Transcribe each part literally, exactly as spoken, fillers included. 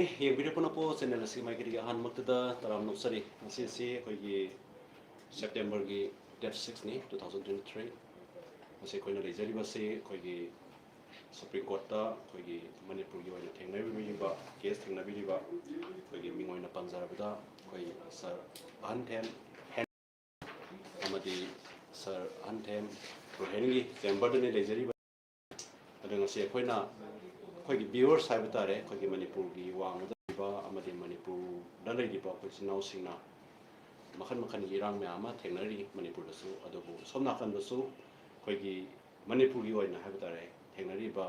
ꯌꯦꯡꯕꯤꯔꯤꯕ ꯄꯨꯝꯅꯃꯛꯄꯨ ꯆꯦꯅꯦꯜ ꯑꯁꯤꯒꯤ ꯃꯥꯏꯀꯩꯗꯒꯤ ꯑꯍꯥꯟꯕꯃꯛꯇꯗ ꯇꯔꯥꯝꯅ ꯑꯣꯛꯆꯔꯤ꯫ ꯉꯁꯤꯁꯤ ꯑꯩꯈꯣꯏꯒꯤ ꯁꯦꯞꯇꯦꯝꯕꯔꯒꯤ ꯗꯦꯠ ꯁꯤꯛꯁꯅꯤ, ꯇꯨ ꯊꯥꯎꯖꯟ ꯇ꯭ꯋꯦꯟꯇꯤ ꯊ꯭ꯔꯤ꯫ ꯉꯁꯤ ꯑꯩꯈꯣꯏꯅ ꯂꯩꯖꯔꯤꯕꯁꯤ ꯑꯩꯈꯣꯏꯒꯤ ꯁꯨꯄ꯭ꯔꯤꯝ ꯀꯣꯔꯠꯇ ꯑꯩꯈꯣꯏꯒꯤ ꯃꯅꯤꯄꯨꯔꯒꯤ ꯑꯣꯏꯅ ꯊꯦꯡꯅꯕꯤꯔꯤꯕ, ꯀꯦꯁ ꯊꯦꯡꯅꯕꯤꯔꯤꯕ ꯑꯩꯈꯣꯏꯒꯤ ꯃꯤꯡ ꯑꯣꯏꯅ ꯄꯟꯖꯔꯕꯗ ꯑꯩꯈꯣꯏ ꯁꯥꯔ ꯑꯍꯟꯊꯦꯝ ꯑꯃꯗꯤ ꯁꯥꯔ ꯑꯍꯟꯊꯦꯝ ꯔꯣꯍꯦꯟꯒꯤ ꯆꯦꯝꯕꯔꯗꯅꯤ ꯂꯩꯖꯔꯤꯕ꯫ ꯑꯗꯣ ꯉꯁꯤ ꯑꯩꯈꯣꯏꯅ ꯑꯩꯈꯣꯏꯒꯤ ꯚ꯭ꯌꯨꯋꯔꯁ ꯍꯥꯏꯕ ꯇꯥꯔꯦ, ꯑꯩꯈꯣꯏꯒꯤ ꯃꯅꯤꯄꯨꯔꯒꯤ ꯋꯥꯡꯃꯗ ꯂꯩꯕ ꯑꯃꯗꯤ ꯃꯅꯤꯄꯨꯔꯗ ꯂꯩꯔꯤꯕ ꯑꯩꯈꯣꯏ ꯏꯆꯤꯟ ꯏꯅꯥꯎꯁꯤꯡꯅ ꯃꯈꯜ ꯃꯈꯜꯒꯤ ꯏꯔꯥꯡ ꯃꯌꯥꯝ ꯑꯃ ꯊꯦꯡꯅꯔꯤ ꯃꯅꯤꯄꯨꯔꯗꯁꯨ꯫ ꯑꯗꯨꯕꯨ ꯁꯣꯝ ꯅꯥꯀꯟꯗꯁꯨ ꯑꯩꯈꯣꯏꯒꯤ ꯃꯅꯤꯄꯨꯔꯒꯤ ꯑꯣꯏꯅ ꯍꯥꯏꯕ ꯇꯥꯔꯦ, ꯊꯦꯡꯅꯔꯤꯕ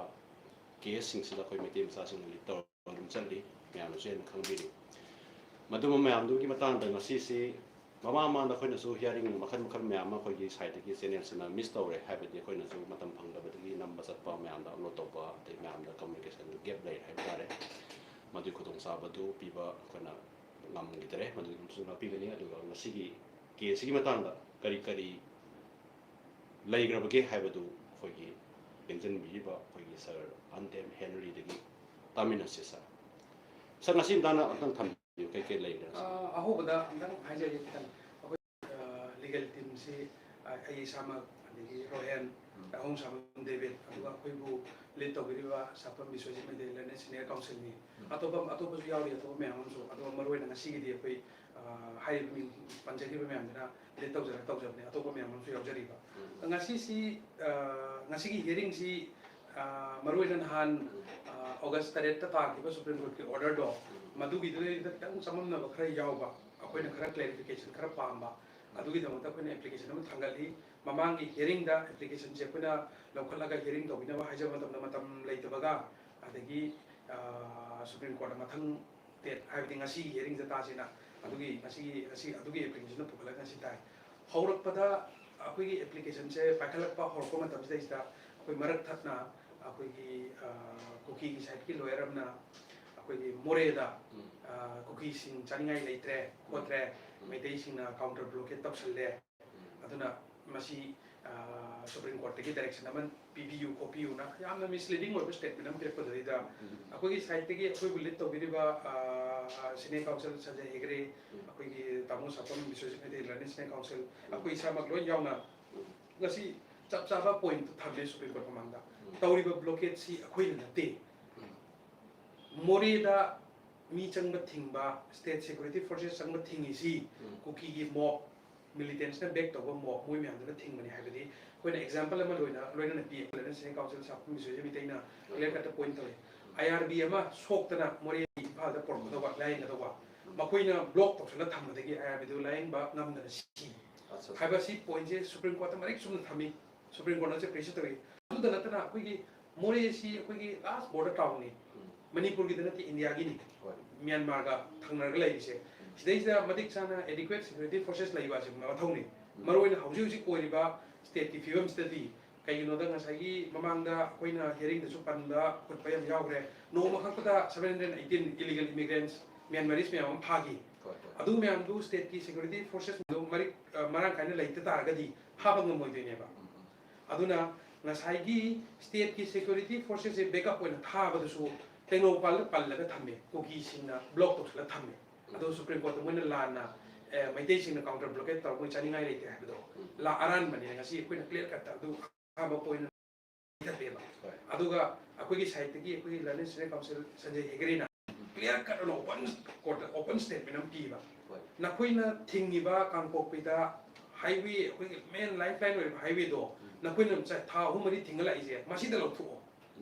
ꯀꯦꯁꯁꯤꯡꯁꯤꯗ ꯑꯩꯈꯣꯏ ꯃꯩꯇꯩ ꯃꯆꯥꯁꯤꯡꯅ ꯂꯤꯠ ꯇꯧꯔꯒ ꯑꯗꯨꯝ ꯆꯠꯂꯤ, ꯃꯌꯥꯝꯅꯁꯨ ꯍꯦꯟꯅ ꯈꯪꯕꯤꯔꯤ꯫ ꯃꯗꯨ ꯃꯌꯥꯝꯗꯨꯒꯤ ꯃꯇꯥꯡꯗ ꯉꯁꯤꯁꯤ ꯃꯃꯥꯡ ꯃꯃꯥꯡꯗ ꯑꯩꯈꯣꯏꯅꯁꯨ ꯍꯤꯌꯥꯔꯤꯡ ꯃꯈꯜ ꯃꯈꯜ ꯃꯌꯥꯝ ꯑꯃ ꯑꯩꯈꯣꯏꯒꯤ ꯁꯥꯏꯠꯇꯒꯤ ꯆꯦꯅꯦꯜꯁꯤꯅ ꯃꯤꯁ ꯇꯧꯔꯦ, ꯍꯥꯏꯕꯗꯤ ꯑꯩꯈꯣꯏꯅꯁꯨ ꯃꯇꯝ ꯐꯪꯗꯕꯗꯒꯤ ꯅꯝꯕ ꯆꯠꯄ ꯃꯌꯥꯝꯗ ꯑꯞꯂꯣꯗ ꯇꯧꯕ, ꯑꯗꯩ ꯃꯌꯥꯝꯗ ꯀꯝꯃꯨꯅꯤꯀꯦꯁꯟꯗ ꯒꯦꯞ ꯂꯩꯔꯦ ꯍꯥꯏꯕ ꯇꯥꯔꯦ꯫ ꯃꯗꯨꯒꯤ ꯈꯨꯗꯣꯡꯆꯥꯕꯗꯨ ꯄꯤꯕ ꯑꯩꯈꯣꯏꯅ ꯉꯝꯈꯤꯗꯔꯦ, ꯃꯗꯨꯒꯤ ꯑꯃꯁꯨ ꯉꯥꯛꯄꯤꯒꯅꯤ꯫ ꯑꯗꯨꯒ ꯉꯁꯤꯒꯤ ꯀꯦꯁꯁꯤꯒꯤ ꯃꯇꯥꯡꯗ ꯀꯔꯤ ꯀꯔꯤ ꯂꯩꯈ꯭ꯔꯕꯒꯦ ꯍꯥꯏꯕꯗꯨ ꯑꯩꯈꯣꯏꯒꯤ ꯂꯦꯡꯁꯤꯟꯕꯤꯔꯤꯕ ꯑꯩꯈꯣꯏꯒꯤ ꯁꯥꯔ ꯑꯟꯇꯦꯝ ꯍꯦꯅꯔꯤꯗꯒꯤ ꯇꯥꯃꯤꯟꯅꯁꯤ ꯁꯥꯔ꯫ ꯁꯥꯔ, ꯉꯁꯤ ꯃꯇꯥꯡꯗ ꯑꯝꯇꯪ ꯊꯝꯕꯤꯌꯨ, ꯀꯩ ꯀꯩ ꯂꯩꯈ꯭ꯔꯦ? ꯑ, ꯑꯍꯧꯕꯗ ꯑꯝꯇꯪ ꯍꯥꯏꯖꯒꯦ ꯈꯤꯇꯪ꯫ ꯑꯩꯈꯣꯏ, ꯑ, ꯂꯤꯒꯦꯜ ꯇꯤꯝꯁꯤ, ꯑ, ꯑꯩ ꯏꯁꯥꯃꯛ, ꯑꯗꯒꯤ ꯔꯣꯍꯦꯟ, ꯎꯝ꯫ ꯑꯍꯨꯝ ꯁꯥꯃꯝ ꯗꯦꯕꯤꯠ, ꯑꯗꯨꯒ ꯑꯩꯈꯣꯏꯕꯨ lead ꯇꯧꯕꯤꯔꯤꯕ ꯁꯥꯐꯝ Biswajit Meitei learner senior ꯀꯥꯎꯟꯁꯤꯜꯅꯤ꯫ ꯎꯝ꯫ ꯑꯇꯣꯞꯄ, ꯑꯇꯣꯞꯄꯁꯨ ꯌꯥꯎꯔꯤ, ꯑꯇꯣꯞꯄ ꯃꯌꯥꯝ ꯑꯃꯁꯨ꯫ ꯑꯗꯨꯒ ꯃꯔꯨꯑꯣꯏꯅ ꯉꯁꯤꯒꯤꯗꯤ ꯑꯩꯈꯣꯏ, ꯑ, ꯍꯥꯏꯔꯤꯕ ꯃꯤꯡ ꯄꯟꯖꯈꯤꯕ ꯃꯌꯥꯝꯗꯨꯅ ꯂꯤꯗ ꯇꯧꯖꯔꯒ ꯇꯧꯖꯕꯅꯦ, ꯑꯇꯣꯞꯄ ꯃꯌꯥꯝ ꯑꯃꯁꯨ ꯌꯥꯎꯖꯔꯤꯕ꯫ ꯎꯝ꯫ ꯉꯁꯤꯁꯤ, ꯑ, ꯉꯁꯤꯒꯤ ꯍꯤꯌꯔꯤꯡꯁꯤ, ꯑ, ꯃꯔꯨꯑꯣꯏꯅ ꯅꯍꯥꯟ, ꯎꯝ꯫ ꯑ, ꯑꯣꯒꯁ ꯇꯔꯦꯠꯇ ꯇꯥꯈꯤꯕ ꯁꯨꯄ꯭ꯔꯤꯝ ꯀꯣꯔꯠꯀꯤ ꯑꯣꯔꯗꯔꯗꯣ, ꯎꯝ꯫ ꯃꯗꯨꯒꯤꯗꯨꯗꯩꯗ ꯈꯤꯇꯪ ꯆꯃꯝꯅꯕ ꯈꯔ ꯌꯥꯎꯕ, ꯑꯩꯈꯣꯏꯅ ꯈꯔ ꯀ꯭ꯂꯦꯔꯤꯐꯤꯀꯦꯁꯟ ꯈꯔ ꯄꯥꯝꯕ, ꯎꯝ꯫ ꯑꯗꯨꯒꯤꯗꯃꯛꯇ ꯑꯩꯈꯣꯏꯅ ꯑꯦꯄ꯭ꯂꯤꯀꯦꯁꯟ ꯑꯃ ꯊꯥꯡꯒꯠꯂꯤ꯫ ꯃꯃꯥꯡꯒꯤ ꯍꯤꯌꯔꯤꯡꯗ ꯑꯦꯄ꯭ꯂꯤꯀꯦꯁꯟꯁꯦ ꯑꯩꯈꯣꯏꯅ ꯂꯧꯈꯠꯂꯒ ꯍꯤꯌꯔꯤꯡ ꯇꯧꯕꯤꯅꯕ ꯍꯥꯏꯖꯕ ꯃꯇꯝꯗ ꯃꯇꯝ ꯂꯩꯇꯕꯒ, ꯑꯗꯒꯤ, ꯑ, ꯁꯨꯄ꯭ꯔꯤꯝ ꯀꯣꯔꯠꯅ ꯃꯊꯪ ꯗꯦꯠ, ꯍꯥꯏꯕꯗꯤ ꯉꯁꯤꯒꯤ ꯍꯤꯌꯔꯤꯡꯁꯦ ꯇꯥꯁꯦꯅ ꯑꯗꯨꯒꯤ ꯉꯁꯤꯒꯤ, ꯉꯁꯤ ꯑꯗꯨꯒꯤ ꯑꯦꯄ꯭ꯂꯤꯀꯦꯁꯟꯗꯣ ꯄꯨꯈꯠꯂꯒ ꯉꯁꯤ ꯇꯥꯏ꯫ ꯍꯧꯔꯛꯄꯗ ꯑꯩꯈꯣꯏꯒꯤ ꯑꯦꯄ꯭ꯂꯤꯀꯦꯁꯟꯁꯦ ꯄꯥꯏꯈꯠꯂꯛꯄ ꯍꯧꯔꯛꯄ ꯃꯇꯝꯁꯤꯗꯩꯁꯤꯗ ꯑꯩꯈꯣꯏ ꯃꯔꯛ ꯊꯠꯅ ꯑꯩꯈꯣꯏꯒꯤ, ꯑ, ꯀꯨꯀꯤꯒꯤ ꯁꯥꯏꯠꯀꯤ ꯂꯣꯌꯔ ꯑꯃꯅ ꯑꯩꯈꯣꯏꯒꯤ ꯃꯣꯔꯦꯗ, ꯎꯝ꯫ ꯑ, ꯀꯨꯀꯤꯁꯤꯡ ꯆꯥꯅꯤꯡꯉꯥꯏ ꯂꯩꯇ꯭ꯔꯦ, ꯎꯝ꯫ ꯈꯣꯠꯇ꯭ꯔꯦ, ꯎꯝ꯫ ꯃꯩꯇꯩꯁꯤꯡꯅ ꯀꯥꯎꯟꯇꯔ ꯕ꯭ꯂꯣꯀꯦꯠ ꯇꯧꯁꯜꯂꯦ, ꯎꯝ꯫ ꯑꯗꯨꯅ ꯃꯁꯤ ꯁꯨꯄ꯭ꯔꯤꯝ ꯀꯣꯔꯠꯇꯒꯤ ꯗꯥꯏꯔꯦꯛꯁꯟ ꯑꯃ ꯄꯤꯕꯤꯌꯨ ꯈꯣꯠꯄꯤꯌꯨꯅ ꯌꯥꯝꯅ ꯃꯤꯁꯂꯤꯗꯤꯡ ꯑꯣꯏꯕ ꯁ꯭ꯇꯦꯠꯃꯦꯟ ꯑꯃ ꯄꯤꯔꯛꯄꯗꯨꯗꯩꯗ ꯑꯩꯈꯣꯏꯒꯤ ꯁꯥꯏꯠꯇꯒꯤ ꯑꯩꯈꯣꯏꯕꯨ ꯂꯤꯗ ꯇꯧꯕꯤꯔꯤꯕ ꯁꯤꯅꯤꯌꯔ ꯀꯥꯎꯟꯁꯤꯜ ꯁꯟꯖꯌ ꯍꯦꯒꯔꯦ, ꯑꯩꯈꯣꯏꯒꯤ ꯇꯥꯃꯣ ꯁꯥꯄꯝ Biswajit Meitei learner senior council, ꯑꯩꯈꯣꯏ ꯏꯁꯥꯃꯛ ꯂꯣꯏ ꯌꯥꯎꯅ ꯉꯁꯤ ꯆꯞ ꯆꯥꯕ ꯄꯣꯏꯟꯠ ꯊꯝꯃꯦ ꯁꯨꯄ꯭ꯔꯤꯝ ꯀꯣꯔꯠ ꯃꯃꯥꯡꯗ꯫ ꯇꯧꯔꯤꯕ ꯕ꯭ꯂꯣꯀꯦꯠꯁꯤ ꯑꯩꯈꯣꯏꯅ ꯅꯠꯇꯦ꯫ ꯃꯣꯔꯦꯗ ꯃꯤ ꯆꯪꯕ ꯊꯤꯡꯕ, ꯁ꯭ꯇꯦꯠ ꯁꯦꯀ꯭ꯌꯨꯔꯤꯇꯤ ꯐꯣꯔꯁꯦꯁ ꯆꯪꯕ ꯊꯤꯡꯉꯤꯁꯤ ꯀꯨꯀꯤꯒꯤ ꯃꯣꯕ, ꯃꯤꯂꯤꯇꯦꯟꯠꯁꯅ ꯕꯦꯛ ꯇꯧꯕ ꯃꯣꯕ, ꯃꯣꯏ ꯃꯌꯥꯝꯗꯨꯅ ꯊꯤꯡꯕꯅꯤ ꯍꯥꯏꯕꯗꯤ ꯑꯩꯈꯣꯏꯅ ꯑꯦꯛꯖꯥꯝꯄꯜ ꯑꯃ ꯂꯣꯏꯅ ꯂꯣꯏꯅꯅ ꯄꯤ꯫ ꯑꯩꯈꯣꯏꯅ senior council ꯁꯥꯄꯝ Biswajit ꯃꯩꯇꯩꯅ clear ꯀꯠꯇ point ꯇꯧꯋꯤ꯫ ꯑꯥꯏ ꯑꯥꯔ ꯕꯤ ꯑꯃ ꯁꯣꯛꯇꯅ ꯃꯣꯔꯦ ꯏꯝꯐꯥꯜꯗ ꯄꯨꯔꯛꯀꯗꯧꯕ, ꯂꯥꯏꯌꯦꯡꯒꯗꯧꯕ, ꯃꯈꯣꯏꯅ ꯕ꯭ꯂꯣꯛ ꯇꯧꯁꯤꯜꯂ ꯊꯝꯕꯗꯒꯤ ꯑꯥꯏ ꯑꯥꯔ ꯕꯤꯗꯨ ꯂꯥꯏꯌꯦꯡꯕ ꯉꯝꯗꯅ ꯁꯤ ꯍꯥꯏꯕ ꯁꯤ ꯄꯣꯏꯟꯠꯁꯦ ꯁꯨꯄ꯭ꯔꯤꯝ ꯀꯣꯔꯠꯇ ꯃꯔꯤꯛ ꯆꯨꯝꯅ ꯊꯝꯃꯤ꯫ ꯁꯨꯄ꯭ꯔꯤꯝ ꯀꯣꯔꯠꯅ ꯆꯦ ꯄ꯭ꯔꯤꯁꯤ ꯇꯧꯏ꯫ ꯑꯗꯨꯗ ꯅꯠꯇꯅ ꯑꯩꯈꯣꯏꯒꯤ ꯃꯣꯔꯦꯁꯤ ꯑꯩꯈꯣꯏꯒꯤ ꯂꯥꯁ ꯕꯣꯔꯗꯔ ꯇꯥꯎꯟꯅꯤ꯫ ꯃꯅꯤꯄꯨꯔꯒꯤꯗ ꯅꯠꯇꯦ, ꯏꯟꯗꯤꯌꯥꯒꯤꯅꯤ꯫ ꯃ꯭ꯌꯥꯟꯃꯥꯔꯒ ꯊꯪꯅꯔꯒ ꯂꯩꯔꯤꯁꯦ꯫ ꯁꯤꯗꯩꯁꯤꯗ ꯃꯇꯤꯛ ꯆꯥꯅ ꯑꯦꯗꯤꯀ꯭ꯋꯦꯠ ꯁꯦꯀ꯭ꯌꯨꯔꯤꯇꯤ ꯐꯣꯔꯁꯦꯁ ꯂꯩꯕ ꯑꯁꯤ ꯃꯊꯧꯅꯤ꯫ ꯃꯔꯨꯑꯣꯏꯅ ꯍꯧꯖꯤꯛ ꯍꯧꯖꯤꯛ ꯑꯣꯏꯔꯤꯕ ꯁ꯭ꯇꯦꯠꯀꯤ ꯐꯤꯕꯝꯁꯤꯗꯗꯤ, ꯀꯩꯒꯤꯅꯣꯗ ꯉꯁꯥꯏꯒꯤ ꯃꯃꯥꯡꯗ ꯑꯩꯈꯣꯏꯅ ꯍꯤꯌꯔꯤꯡꯗꯁꯨ ꯄꯟꯕ ꯈꯣꯠꯄ ꯌꯥꯝ ꯌꯥꯎꯈ꯭ꯔꯦ꯫ ꯅꯣꯡꯃ ꯈꯛꯇꯗ seven hundred eighteen illegal immigrants, Myanmarese ꯃꯌꯥꯝ ꯑꯃ ꯐꯥꯈꯤ꯫ ꯑꯗꯨ ꯃꯌꯥꯝꯗꯨ ꯁ꯭ꯇꯦꯠꯀꯤ ꯁꯦꯀ꯭ꯌꯨꯔꯤꯇꯤ ꯐꯣꯔꯁꯦꯁ ꯃꯔꯤꯛ ꯃꯔꯥꯡ ꯀꯥꯏꯅ ꯂꯩꯇ ꯇꯥꯔꯒꯗꯤ ꯐꯥꯕ ꯉꯝꯃꯣꯏꯗꯣꯏꯅꯦꯕ꯫ ꯑꯗꯨꯅ ꯉꯁꯥꯏꯒꯤ ꯁ꯭ꯇꯦꯠꯀꯤ ꯁꯦꯀ꯭ꯌꯨꯔꯤꯇꯤ ꯐꯣꯔꯁꯦꯁꯁꯦ ꯕꯦꯛꯑꯞ ꯑꯣꯏꯅ ꯊꯥꯕꯗꯨꯁꯨ ꯇꯦꯡꯅꯧꯄꯜꯗ ꯄꯜꯂꯒ ꯊꯝꯃꯦ, ꯀꯨꯀꯤꯁꯤꯡꯅ ꯕ꯭ꯂꯣꯛ ꯇꯧꯁꯤꯜꯂꯒ ꯊꯝꯃꯦ꯫ ꯑꯗꯣ ꯁꯨꯄ꯭ꯔꯤꯝ ꯀꯣꯔꯠꯇ ꯃꯣꯏꯅ ꯂꯥꯟꯅ, ꯑꯦ, ꯃꯩꯇꯩꯁꯤꯡꯅ ꯀꯥꯎꯟꯇꯔ ꯕ꯭ꯂꯣꯀꯦꯠ ꯇꯧꯔꯒ ꯃꯣꯏ ꯆꯥꯅꯤꯡꯉꯥꯏ ꯂꯩꯇꯦ ꯍꯥꯏꯕꯗꯣ ꯂꯥ ꯑꯔꯥꯟꯕꯅꯦ꯫ ꯉꯁꯤ ꯑꯩꯈꯣꯏꯅ ꯀ꯭ꯂꯤꯌꯔ ꯀꯠꯇ ꯑꯗꯨ ꯑꯍꯥꯟꯕ ꯄꯣꯏꯟꯠ ꯂꯤꯡꯈꯠꯂꯦꯕ꯫ ꯑꯗꯨꯒ ꯑꯩꯈꯣꯏꯒꯤ ꯁꯥꯏꯠꯇꯒꯤ ꯑꯩꯈꯣꯏꯒꯤ learner senior council Sanjay ꯍꯦꯒꯔꯦꯅ clear ꯀꯠ ꯑꯣꯏꯅ ꯑꯣꯄꯟ ꯀꯣꯔꯠꯇ ꯑꯣꯄꯟ ꯁ꯭ꯇꯦꯠꯃꯦꯟ ꯑꯃ ꯄꯤꯕ꯫ ꯅꯈꯣꯏꯅ ꯊꯤꯡꯉꯤꯕ ꯀꯥꯡꯄꯣꯛꯄꯤꯗ ꯍꯥꯏꯋꯦ, ꯑꯩꯈꯣꯏꯒꯤ ꯃꯦꯟ ꯂꯥꯏꯐ ꯂꯥꯏꯟ ꯑꯣꯏꯔꯤꯕ ꯍꯥꯏꯋꯦꯗꯣ ꯅꯈꯣꯏꯅ ꯆ-, ꯊꯥ ꯑꯍꯨꯝ ꯃꯔꯤ ꯊꯤꯡꯉ ꯂꯥꯛꯏꯁꯦ, ꯃꯁꯤꯗ ꯂꯧꯊꯣꯛꯑꯣ꯫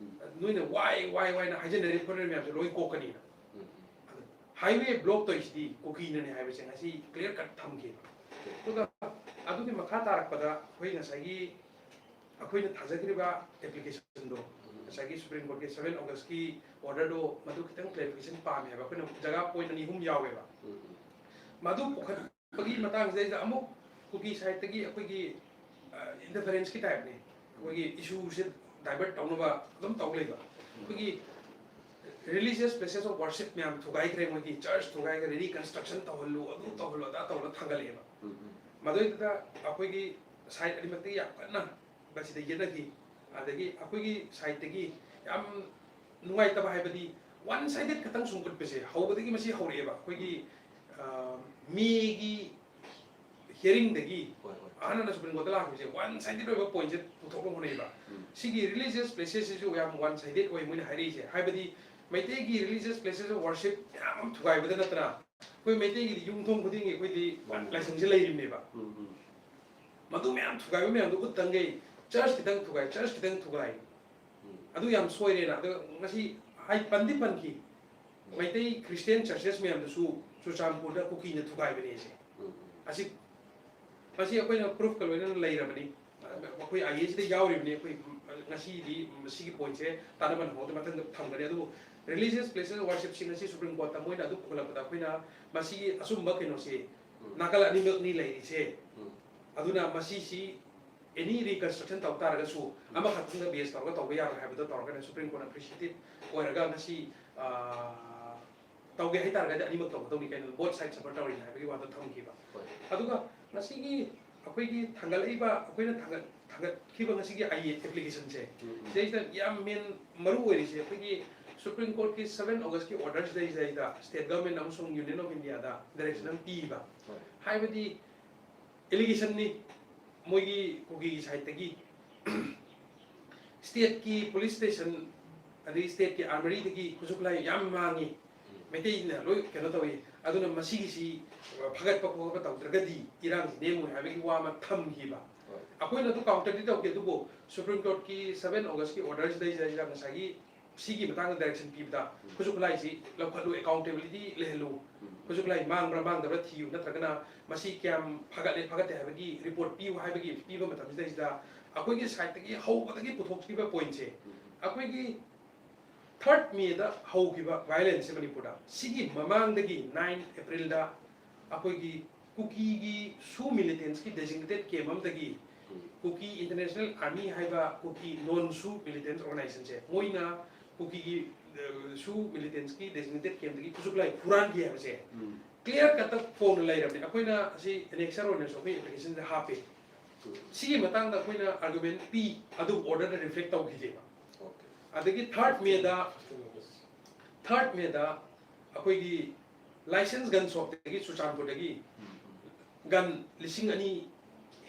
ꯅꯣꯏꯅ ꯋꯥꯏ ꯋꯥꯏ ꯋꯥꯏꯅ ꯍꯥꯏꯖꯟꯅꯔꯤ ꯈꯣꯠꯅꯔꯤ ꯃꯌꯥꯝꯁꯦ ꯂꯣꯏ ꯀꯣꯛꯀꯅꯤꯅ꯫ ꯑꯗꯨ ꯍꯥꯏꯋꯦ ꯕ꯭ꯂꯣꯛ ꯇꯧꯔꯤꯁꯤꯗꯤ ꯀꯨꯀꯤꯅꯅꯦ ꯍꯥꯏꯕꯁꯦ ꯉꯁꯤ ꯀ꯭ꯂꯤꯌꯥꯔ ꯀꯠ ꯊꯝꯈꯤꯕ꯫ ꯑꯗꯨꯒ ꯑꯗꯨꯒꯤ ꯃꯈꯥ ꯇꯥꯔꯛꯄꯗ ꯑꯩꯈꯣꯏ ꯉꯁꯥꯏꯒꯤ ꯑꯩꯈꯣꯏꯅ ꯊꯥꯖꯈ꯭ꯔꯤꯕ ꯑꯦꯄ꯭ꯂꯤꯀꯦꯁꯟꯗꯣ, ꯉꯁꯥꯏꯒꯤ ꯁꯨꯄ꯭ꯔꯤꯝ ꯀꯣꯔꯠꯀꯤ ꯁꯚꯦꯟ ꯑꯣꯒꯁꯀꯤ ꯑꯣꯔꯗꯔꯗꯣ, ꯃꯗꯨ ꯈꯤꯇꯪ ꯀ꯭ꯂꯦꯔꯤꯐꯤꯀꯦꯁꯟ ꯄꯥꯝꯃꯦ ꯍꯥꯏꯕ꯫ ꯑꯩꯈꯣꯏꯅ ꯖꯒꯥ ꯄꯣꯏꯟꯠ ꯑꯅꯤ ꯑꯍꯨꯝ ꯌꯥꯎꯋꯦꯕ꯫ ꯃꯗꯨ ꯄꯨꯈꯠꯄꯒꯤ ꯃꯇꯥꯡꯁꯤꯗꯩꯗ ꯑꯃꯨꯛ ꯀꯨꯀꯤ ꯁꯥꯏꯠꯇꯒꯤ ꯑꯩꯈꯣꯏꯒꯤ, ꯑ, ꯏꯟꯇꯔꯐꯦꯔꯦꯟꯁꯀꯤ ꯇꯥꯏꯞꯅꯤ꯫ ꯑꯩꯈꯣꯏꯒꯤ ꯏꯁꯨꯁꯦ ꯗꯥꯏꯚꯔꯠ ꯇꯧꯅꯕ ꯑꯗꯨꯝ ꯇꯧ ꯂꯩꯕ꯫ ꯑꯩꯈꯣꯏꯒꯤ religious places of worship ꯃꯌꯥꯝ ꯊꯨꯒꯥꯏꯈ꯭ꯔꯦ, ꯃꯣꯏꯒꯤ ꯆꯔꯆ ꯊꯨꯒꯥꯏꯈ꯭ꯔꯦ, ꯔꯤꯀꯟꯁꯇ꯭ꯔꯛꯁꯟ ꯇꯧꯍꯜꯂꯨ, ꯑꯗꯨ ꯇꯧꯍꯜꯂꯨ, ꯑꯗꯥ ꯇꯧꯍꯜꯂꯨ ꯊꯥꯡꯒꯠꯂꯛꯑꯦꯕ꯫ ꯃꯗꯨꯏꯗꯨꯗ ꯑꯩꯈꯣꯏꯒꯤ ꯁꯥꯏꯠ ꯑꯅꯤꯃꯛꯇꯒꯤ ꯌꯥꯝ ꯀꯟꯅ ꯃꯁꯤꯗ ꯌꯦꯠꯅꯈꯤ꯫ ꯑꯗꯒꯤ ꯑꯩꯈꯣꯏꯒꯤ ꯁꯥꯏꯠꯇꯒꯤ ꯌꯥꯝ ꯅꯨꯡꯉꯥꯏꯇꯕ ꯍꯥꯏꯕꯗꯤ ꯋꯥꯟ ꯁꯥꯏꯗꯦꯠ ꯈꯛꯇꯪ ꯁꯨꯝ ꯎꯠꯄꯁꯦ ꯍꯧꯕꯗꯒꯤ ꯃꯁꯤ ꯍꯧꯔꯛꯑꯦꯕ꯫ ꯑꯩꯈꯣꯏꯒꯤ ꯃꯦꯒꯤ ꯍꯤꯌꯔꯤꯡꯗꯒꯤ ꯑꯍꯥꯟꯕ ꯁꯨꯄ꯭ꯔꯤꯝ ꯀꯣꯔꯠꯇ ꯂꯥꯛꯈꯤꯕꯁꯦ ꯋꯥꯟ ꯁꯥꯏꯗꯦꯠ ꯑꯣꯏꯕ ꯄꯣꯏꯟꯠꯁꯦ ꯄꯨꯊꯣꯛꯅꯕ ꯍꯣꯠꯅꯩꯕ꯫ ꯁꯤꯒꯤ ꯔꯤꯂꯤꯖꯤꯌꯁ ꯄ꯭ꯂꯦꯁꯦꯁꯁꯤꯁꯨ ꯌꯥꯝ ꯋꯥꯟ ꯁꯥꯏꯗꯦꯠ ꯑꯣꯏ ꯃꯣꯏꯅ ꯍꯥꯏꯔꯛꯏꯁꯦ꯫ ꯍꯥꯏꯕꯗꯤ ꯃꯩꯇꯩꯒꯤ ꯔꯤꯂꯤꯖꯤꯌꯁ ꯄ꯭ꯂꯦꯁꯦꯁ ꯑꯣꯐ ꯋꯥꯔꯁꯤꯞ ꯃꯌꯥꯝ ꯑꯃ ꯊꯨꯒꯥꯏꯕꯗ ꯅꯠꯇꯅ ꯑꯩꯈꯣꯏ ꯃꯩꯇꯩꯒꯤꯗꯤ ꯌꯨꯝꯊꯣꯡ ꯈꯨꯗꯤꯡꯒꯤ ꯑꯩꯈꯣꯏꯗꯤ ꯂꯥꯏꯁꯪꯁꯦ ꯂꯩꯔꯤꯕꯅꯦꯕ꯫ ꯃꯗꯨ ꯃꯌꯥꯝ ꯊꯨꯒꯥꯏꯕ ꯃꯌꯥꯝꯗꯣ ꯎꯠꯇꯪꯒꯩ ꯆꯔꯆ ꯈꯤꯇꯪ ꯊꯨꯒꯥꯏ, ꯆꯔꯆ ꯈꯤꯇꯪ ꯊꯨꯒꯥꯏ꯫ ꯑꯗꯨ ꯌꯥꯝ ꯁꯣꯏꯔꯦꯅ꯫ ꯑꯗꯣ ꯉꯁꯤ ꯍꯥꯏ ꯄꯟꯗꯤ ꯄꯟꯈꯤ꯫ ꯃꯩꯇꯩ ꯈ꯭ꯔꯤꯁꯇꯤꯌꯥꯟ ꯆꯔꯆꯦꯁ ꯃꯌꯥꯝꯗꯨꯁꯨ ꯆꯨꯔꯆꯥꯟꯄꯨꯔꯗ ꯀꯨꯀꯤꯅ ꯊꯨꯒꯥꯏꯕꯅꯦ ꯁꯦ꯫ ꯑꯁꯤ ꯃꯁꯤ ꯑꯩꯈꯣꯏꯅ ꯄ꯭ꯔꯨꯐꯀ ꯂꯣꯏꯅꯅ ꯂꯩꯔꯕꯅꯤ꯫ ꯑꯩꯈꯣꯏ ꯑꯥꯏ ꯑꯦꯁꯤꯗ ꯌꯥꯎꯔꯤꯕꯅꯤ꯫ ꯑꯩꯈꯣꯏ ꯉꯁꯤꯗꯤ ꯃꯁꯤꯒꯤ ꯄꯣꯏꯟꯠꯁꯦ ꯇꯥꯟꯅꯕ ꯅꯪꯍꯧꯗꯦ, ꯃꯊꯪꯗ ꯊꯝꯒꯅꯤ꯫ ꯑꯗꯨꯕꯨ ꯔꯤꯂꯤꯖꯤꯌꯁ ꯄ꯭ꯂꯦꯁꯦꯁ ꯋꯥꯔꯁꯤꯞꯁꯤ ꯉꯁꯤ ꯁꯨꯄ꯭ꯔꯤꯝ ꯀꯣꯔꯠꯇ ꯃꯣꯏꯅ ꯑꯗꯨ ꯄꯨꯈꯠꯂꯛꯄꯗ ꯑꯩꯈꯣꯏꯅ ꯃꯁꯤꯒꯤ ꯑꯆꯨꯝꯕ ꯀꯩꯅꯣꯁꯤ ꯅꯥꯀꯜ ꯑꯅꯤꯃꯛꯅꯤ ꯂꯩꯔꯤꯁꯦ꯫ ꯑꯗꯨꯅ ꯃꯁꯤꯁꯤ ꯑꯦꯅꯤ ꯔꯤꯀꯟꯁꯇ꯭ꯔꯛꯁꯟ ꯇꯧ ꯇꯥꯔꯒꯁꯨ ꯑꯃꯈꯛꯇꯪꯗ ꯕꯦꯁ ꯇꯧꯔꯒ ꯇꯧꯕ ꯌꯥꯔꯣꯏ ꯍꯥꯏꯕꯗꯣ ꯇꯧꯔꯒꯅ ꯁꯨꯄ꯭ꯔꯤꯝ ꯀꯣꯔꯠꯅ ꯑꯦꯄ꯭ꯔꯤꯁꯤꯌꯦꯇꯤꯚ ꯑꯣꯏꯔꯒ ꯉꯁꯤ, ꯑꯥ, ꯇꯧꯒꯦ ꯍꯥꯏ ꯇꯥꯔꯒꯗꯤ ꯑꯅꯤꯃꯛ ꯇꯧꯒꯗꯧꯅꯤ, ꯀꯩꯅꯣ ꯕꯣꯠ ꯁꯥꯏꯠ ꯁꯐꯔ ꯇꯧꯔꯤꯅꯤ ꯍꯥꯏꯕꯒꯤ ꯋꯥꯗꯣ ꯊꯝꯈꯤꯕ꯫ ꯑꯗꯨꯒ ꯉꯁꯤꯒꯤ ꯑꯩꯈꯣꯏꯒꯤ ꯊꯥꯡꯒꯠꯂꯛꯏꯕ, ꯑꯩꯈꯣꯏꯅ ꯊꯥꯡꯒꯠ-, ꯊꯥꯡꯒꯠꯈꯤꯕ ꯉꯁꯤꯒꯤ ꯑꯥꯏ ꯑꯦ ꯑꯦꯄ꯭ꯂꯤꯀꯦꯁꯟꯁꯦ, ꯁꯤꯗꯩꯁꯤꯗ ꯌꯥꯝ ꯃꯦꯟ ꯃꯔꯨ ꯑꯣꯏꯔꯤꯁꯦ ꯑꯩꯈꯣꯏꯒꯤ ꯁꯨꯄ꯭ꯔꯤꯝ ꯀꯣꯔꯠꯀꯤ ꯁꯚꯦꯟ ꯑꯣꯒꯁꯀꯤ ꯑꯣꯔꯗꯔꯁꯤꯗꯩꯁꯤꯗꯩꯗ ꯁ꯭ꯇꯦꯠ ꯒꯚꯔꯟꯃꯦꯟꯠ ꯑꯃꯁꯨꯡ ꯌꯨꯅꯤꯌꯟ ꯑꯣꯐ ꯏꯟꯗꯤꯌꯥꯗ ꯗꯥꯏꯔꯦꯛꯁꯟ ꯑꯃ ꯄꯤꯕ꯫ ꯍꯥꯏꯕꯗꯤ ꯑꯦꯂꯤꯒꯦꯁꯟꯅꯤ꯫ ꯃꯣꯏꯒꯤ ꯀꯨꯀꯤꯒꯤ ꯁꯥꯏꯠꯇꯒꯤ ꯁ꯭ꯇꯦꯠꯀꯤ ꯄꯨꯂꯤꯁ ꯁ꯭ꯇꯦꯁꯟ ꯑꯗꯒꯤ ꯁ꯭ꯇꯦꯠꯀꯤ ꯑꯥꯔꯃꯔꯤꯗꯒꯤ ꯈꯨꯠꯁꯨ ꯈꯨꯠꯂꯥꯏ ꯌꯥꯝ ꯃꯥꯡꯉꯤ, ꯃꯩꯇꯩꯅ ꯂꯣꯏ ꯀꯩꯅꯣ ꯇꯧꯏ, ꯑꯗꯨꯅ ꯃꯁꯤꯒꯤꯁꯤ ꯐꯒꯠꯄ ꯈꯣꯠꯄ ꯇꯧꯗ꯭ꯔꯒꯗꯤ ꯏꯔꯥꯡꯁꯤ ꯅꯦꯝꯃꯣꯏ ꯍꯥꯏꯕꯒꯤ ꯋꯥ ꯑꯃ ꯊꯝꯈꯤꯕ꯫ ꯑꯩꯈꯣꯏꯅ ꯑꯗꯨ ꯀꯥꯎꯟꯇꯔꯗꯤ ꯇꯧꯗꯦ, ꯑꯗꯨꯕꯨ ꯁꯨꯄ꯭ꯔꯤꯝ ꯀꯣꯔꯠꯀꯤ ꯁꯚꯦꯟ ꯑꯣꯒꯁꯀꯤ ꯑꯣꯔꯗꯔꯁꯤꯗꯩꯁꯤꯗ ꯉꯁꯥꯏꯒꯤ ꯁꯤꯒꯤ ꯃꯇꯥꯡꯗ ꯗꯥꯏꯔꯦꯛꯁꯟ ꯄꯤꯕꯗ ꯈꯨꯠꯁꯨ ꯈꯨꯠꯂꯥꯏꯁꯤ ꯂꯧꯈꯠꯂꯨ, ꯑꯦꯀꯥꯎꯟꯇꯦꯕꯤꯂꯤꯇꯤ ꯂꯩꯍꯜꯂꯨ, ꯈꯨꯠꯁꯨ ꯈꯨꯠꯂꯥꯏ ꯃꯥꯡꯕ꯭ꯔꯥ ꯃꯥꯡꯗꯕ꯭ꯔꯥ ꯊꯤꯌꯨ, ꯅꯠꯇ꯭ꯔꯒꯅ ꯃꯁꯤ ꯀꯌꯥꯝ ꯐꯒꯠꯂꯦ ꯐꯒꯠꯇꯦ ꯍꯥꯏꯕꯒꯤ ꯔꯤꯄꯣꯔꯠ ꯄꯤꯌꯨ ꯍꯥꯏꯕꯒꯤ ꯄꯤꯕ ꯃꯇꯝꯁꯤꯗꯩꯁꯤꯗ ꯑꯩꯈꯣꯏꯒꯤ ꯁꯥꯏꯠꯇꯒꯤ ꯍꯧꯕꯗꯒꯤ ꯄꯨꯊꯣꯛꯈꯤꯕ ꯄꯣꯏꯟꯠꯁꯦ, ꯑꯩꯈꯣꯏꯒꯤ ꯊꯥꯔꯠ ꯃꯦꯗ ꯍꯧꯈꯤꯕ ꯚꯥꯏꯑꯣꯂꯦꯟꯁꯁꯦ ꯃꯅꯤꯄꯨꯔꯗ, ꯁꯤꯒꯤ ꯃꯃꯥꯡꯗꯒꯤ ꯅꯥꯏꯟ ꯑꯦꯄ꯭ꯔꯤꯜꯗ ꯑꯩꯈꯣꯏꯒꯤ ꯀꯨꯀꯤꯒꯤ ꯁꯨ ꯃꯤꯂꯤꯇꯦꯟꯠꯁꯀꯤ ꯗꯦꯖꯤꯒꯅꯦꯇꯦꯗ ꯀꯦꯝꯞ ꯑꯃꯗꯒꯤ ꯀꯨꯀꯤ ꯏꯟꯇꯔꯅꯦꯁꯅꯦꯜ ꯑꯥꯔꯃꯤ ꯍꯥꯏꯕ ꯀꯨꯀꯤ ꯅꯣꯟ ꯁꯨ ꯃꯤꯂꯤꯇꯦꯟꯠ ꯑꯣꯔꯒꯅꯥꯏꯖꯦꯁꯟꯁꯦ, ꯃꯣꯏꯅ ꯀꯨꯀꯤꯒꯤ, ꯑ, ꯁꯨ ꯃꯤꯂꯤꯇꯦꯟꯠꯁꯀꯤ ꯗꯦꯖꯤꯒꯅꯦꯇꯦꯗ ꯀꯦꯝꯞꯇꯒꯤ ꯈꯨꯠꯁꯨ ꯈꯨꯠꯂꯥꯏ ꯍꯨꯔꯥꯟꯈꯤ ꯍꯥꯏꯕꯁꯦ ꯀ꯭ꯂꯤꯌꯥꯔ ꯀꯠꯇ ꯐꯣꯡꯅ ꯂꯩꯔꯕꯅꯤ꯫ ꯑꯩꯈꯣꯏꯅ ꯑꯁꯤ ꯑꯦꯅꯦꯛꯁꯔ ꯑꯣꯏꯅꯁꯨ ꯑꯩꯈꯣꯏ ꯑꯦꯄ꯭ꯂꯤꯀꯦꯁꯟꯗ ꯍꯥꯞꯄꯤ꯫ ꯁꯤꯒꯤ ꯃꯇꯥꯡꯗ ꯑꯩꯈꯣꯏꯅ ꯑꯥꯔꯒꯨꯃꯦꯟ ꯄꯤ, ꯑꯗꯨꯕꯨ ꯑꯣꯔꯗꯔꯗ ꯔꯤꯐ꯭ꯂꯦꯛ ꯇꯧꯈꯤꯗꯦꯕ꯫ ꯑꯗꯒꯤ ꯊꯥꯔꯠ ꯃꯦꯗ ꯊꯥꯔꯠ ꯃꯦꯗ ꯑꯩꯈꯣꯏꯒꯤ ꯂꯥꯏꯁꯦꯟꯁ ꯒꯟ ꯁꯣꯞꯇꯒꯤ ꯆꯨꯔꯆꯥꯟꯄꯨꯔꯗꯒꯤ ꯒꯟ ꯂꯤꯁꯤꯡ ꯑꯅꯤ